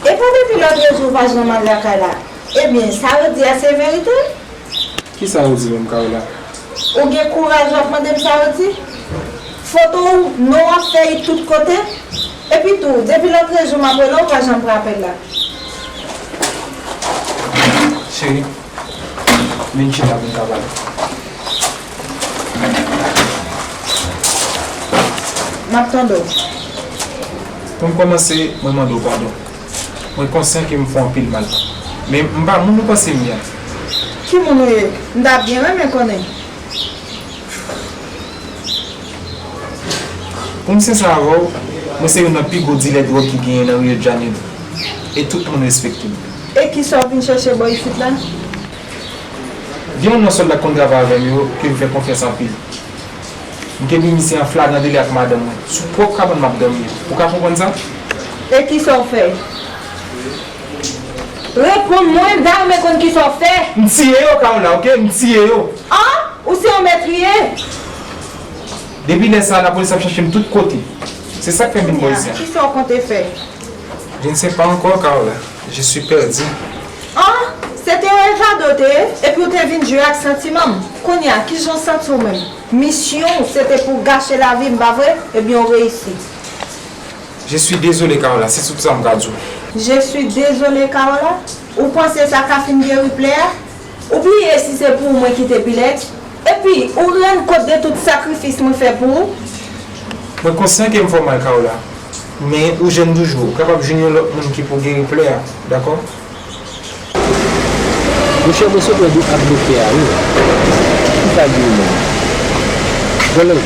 E pa depi lòtrejou w pa janm al lakay la? Ebyen, sa yo di a se verite? Kisa yo di menm, Carola? Ou gen kouraj w ap mande m sa yo di? Foto w, non w ap fè tout kote. Epi tou, depi lòtrejou m ap rele w, ou pa janm pran apèl la. Cheri, vin chita pou n ka pale. M ap tande w. Pou m kòmanse, mwen mande w padon. Mwen konsyan ke m fè w anpil mal. Men m pa moun ou panse m ye a. Ki moun ou ye? M ta byen renmen konnen. Pou m sensè avè w, mwen se youn nan pi gwo dilè dwòg ki genyen nan Rio de Janeiro. E tout moun respekte m. E kisa w vin chèche bò isit la? Gen yon nonm sòlda k konn travay avè m yo ke m fè konfyans anpil. M kenbe misye an flagran deli ak madanm mwen. Sou pwòp kabann m ap dòmi an. Ou ka konprann sa? E kisa w fè? Reponn mwen, m ta renmen konn kisa w fè. M tiye yo, Carola, oke? M tiye yo. An? Ou se yon mètriye? Depi lè sa a, lapolis ap chèche m tout kote. Se sa k fè m vin bò isi a. Kisa w konte fè? Je ne sais pas encore, Carola. Je suis perdu. An, se te yon evade w te ye, epi w te vin jwe ak santiman m. Kounye a, kijan w santi w menm? Misyon w, se te pou w gache lavi m, pa vre? Ebyen, w reyisi. Je suis désolé, Carola, se tout sa m ka di w. Je suis désolé, Carola? Ou panse sa ka fin geri plè a? Ou bliye si se pou ou mwen kite Pilex? Epi, ou rann kont de tout sakrifis mwen fè pou ou? Mwen konsyan ke m fè w mal, Carola. Men ou jèn toujou, ou kapab jwenn yon lòt moun ki pou geri plè a, dakò? Monchè, mwen sot wè de ak doktè a, wi. Ki sa l di w menm? Vòlè.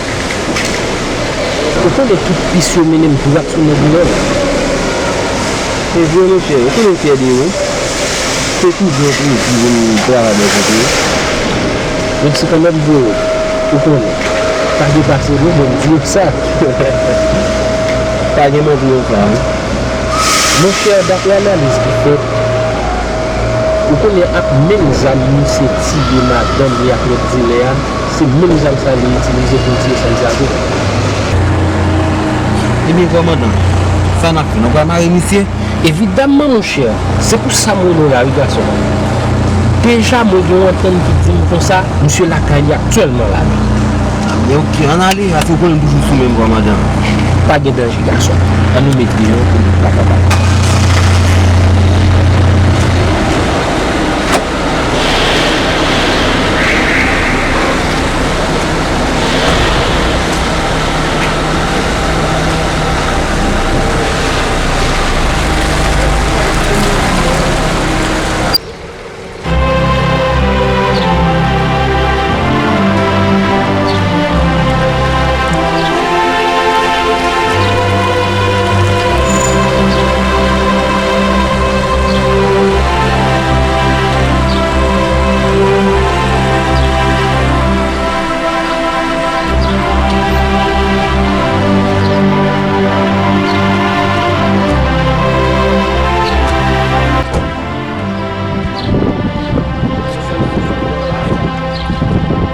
Ou konnen tout pis yo mennen m dwat sou nèg nòb. Se vre, monchè. Ou konnen m fyè de ou. Se toujou yon plezi pou m travay bò kote w. Mèsi kanmenm, bro. Ou konnen. Pa depase non, bon, m di w sa. Pa gen manti nan sa, wi. Monchè, daprè analiz ki fèt, Ou konnen ak menm zam misye tiye madanm li ak lòt dilè a, se menm zam sa li itilize pou l tiye Santiago. Ebyen, kòmandan, sa n ap fè? Nou pral mare misye? Evidamman, monchè. Se pou sa m rele w la, wi, gason. Deja, mwen gen yon antenn ki di m konsa, misye lakay li aktyèlman la menm. Ebyen, oke, ann ale, paske w konnen m toujou sou men m, kòmandan. Pa gen danje, gason. Ann nou met deyò pou nou pa kapab.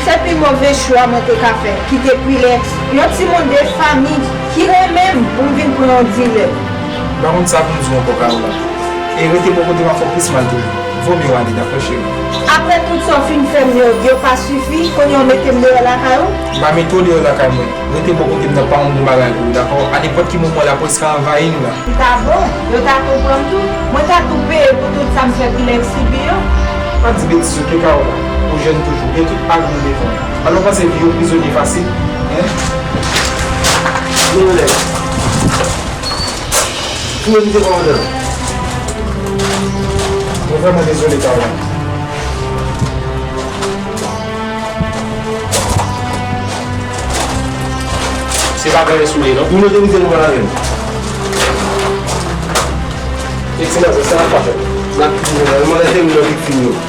Se pi move chwa mwen te ka fè, kite Prilex, yon timoun de fanmi ki renmen m, pou m vin pran yon dilè. M pa konn sa pou m di w ankò, Carola. E rete bò kote m ap fè w plis mal toujou. Vo mye w ale, dakò, cheri? Apre tout sa w fin fè m yo, yo pa sifi, kounye a w mete m deyò lakay ou? M pa mete w deyò lakay mwen. Rete bò kote m nan, pa yon bon bagay pou ou, dakò? A nenpòt ki moman, lapolis ka anvayi nou la. Li ta bon, yo ta konprann tou. Mwen ta tou peye pou tout sa m fè Prilex sibi yo. Pa di betiz, oke, Carola? Ou jèn toujou, gen tout avi w devan w. Alò panse vi yo prizonye fasil, en? Men yon nèg. Ki mete kòmandan? Mwen vrèman dezole, Carola. Se pa ganyen sou li, non. Yon otorite nou pran avè l. Ekselans, sa n ap fè? N ap mande tèmine viktim yo.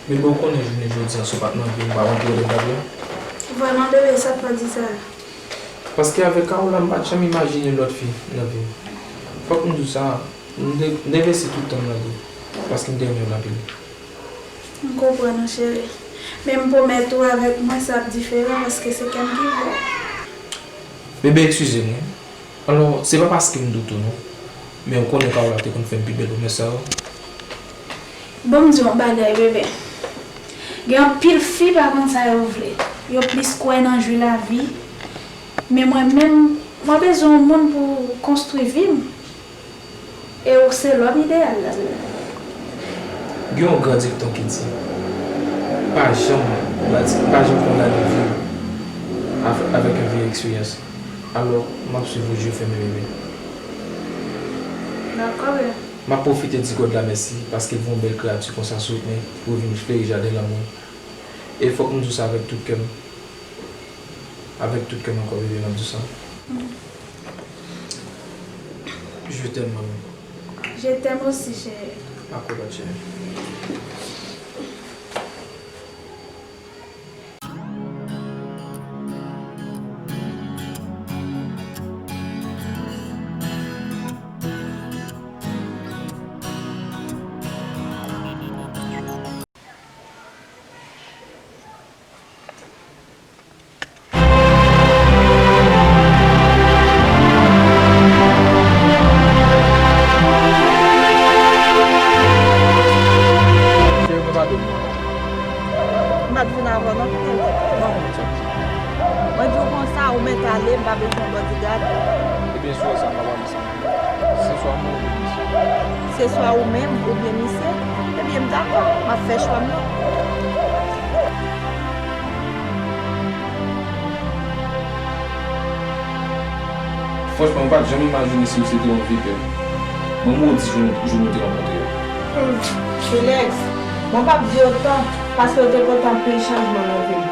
Bebe, ou konnen jounen jodi a, si w pa t nan vi m, m pa konn ki kote m t ap ye. Vrèman, bebe, sa k fè w di sa? Paske avèk Carola, m pa t janm imajine lòt fi nan vi m. Fòk m di w sa, m te, m te envesti tout tan m nan li, paske m te renmen l anpil. M konprann ou, cheri. Men m pwomèt ou, avèk mwen, sa ap diferan, paske se kè m ki vle. Bebe, eskize m, wi. Alò, se pa paske m doute w non, men ou konnen Carola te konn fè m pi bèl pwomès sa yo. Bon, m di w yon bagay, bebe. Gen anpil fi pa konn sa yo vle. Yo plis kwè nan jwi lavi. Men mwen menm, mwen bezwen yon moun pou konstwi vi m. E ou se lòm ideyal la. Gen yon gran dikton ki di, pa janm bati, pa janm kondane vi w avè-, avèk yon vye eksperyans. Alò, m ap swiv ou je fèmen, bebe. Dakò, bebe. M ap pwofite di God la mèsi paske l voye yon bèl kreyati konsa sou wout mwen pou vin fleri jaden lanmou. E fòk m di w sa avèk tout kè m. Avèk tout kè m ankò, bebe, m ap di w sa. Je t'aime, maman. Je t'aime aussi, chérie. Dakò, ma chérie. Cheri, mwen pa dòmi. M pa t vin avè w non, pitit. Bon. Mwen di w konsa, ou mèt ale, m pa bezwen bodyguard. Ebyen, si w wè sa, m pa pral ansanm. Se swa mwen oubyen misye. Se swa ou menm oubyen misye. Ebyen, m dakò, m ap fè chwa m nan. Franchman, m pa t janm imajine si w se te yon vipè. Mwen modi jou, jou nou te rankontre a. Hmm, Felix, mwen p ap di otan, paske w te pote anpil chanjman nan vi m.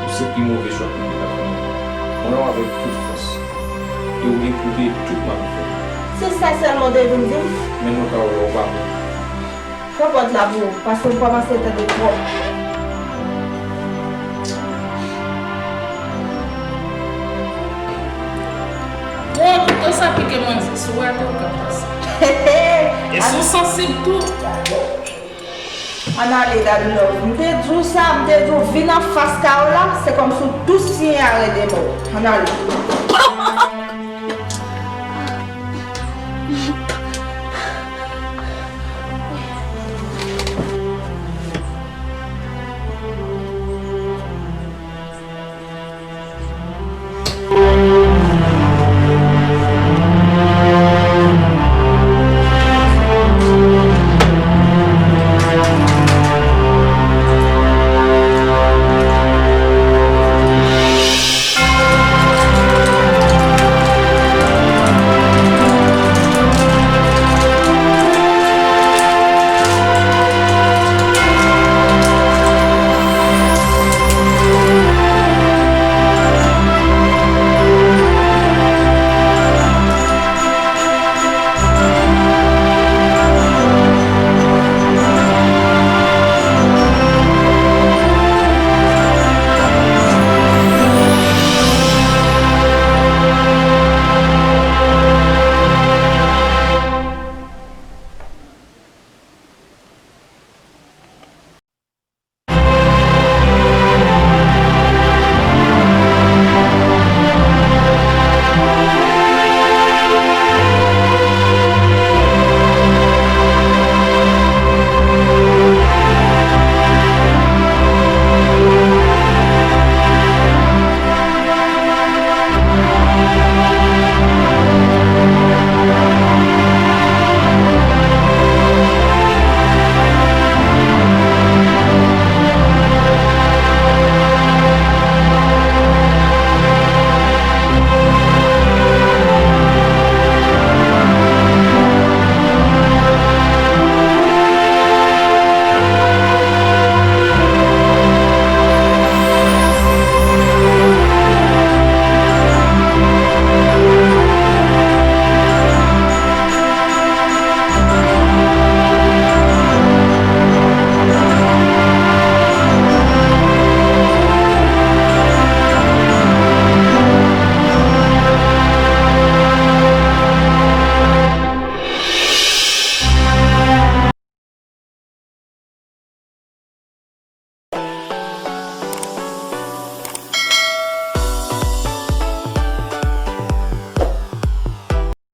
Ou se pi move chwa ke m te ka fè nan vi m. Mwen la w avèk tout fòs. E ou gen pou peye tout mal ou fè. Se sa sèlman w te vin di m? Men nou ka wè ou pa bon. Fè pòt la pou ou, paske m kòmanse tande twòp. Bon, kouto sa pike manzè, si w rate w ka pase. E si w sansib tou. Ann ale, Dadou Love. M te di w sa, m te di w vin anfas kay la, se kòmsi w tou siyen arè de mò. Ann ale.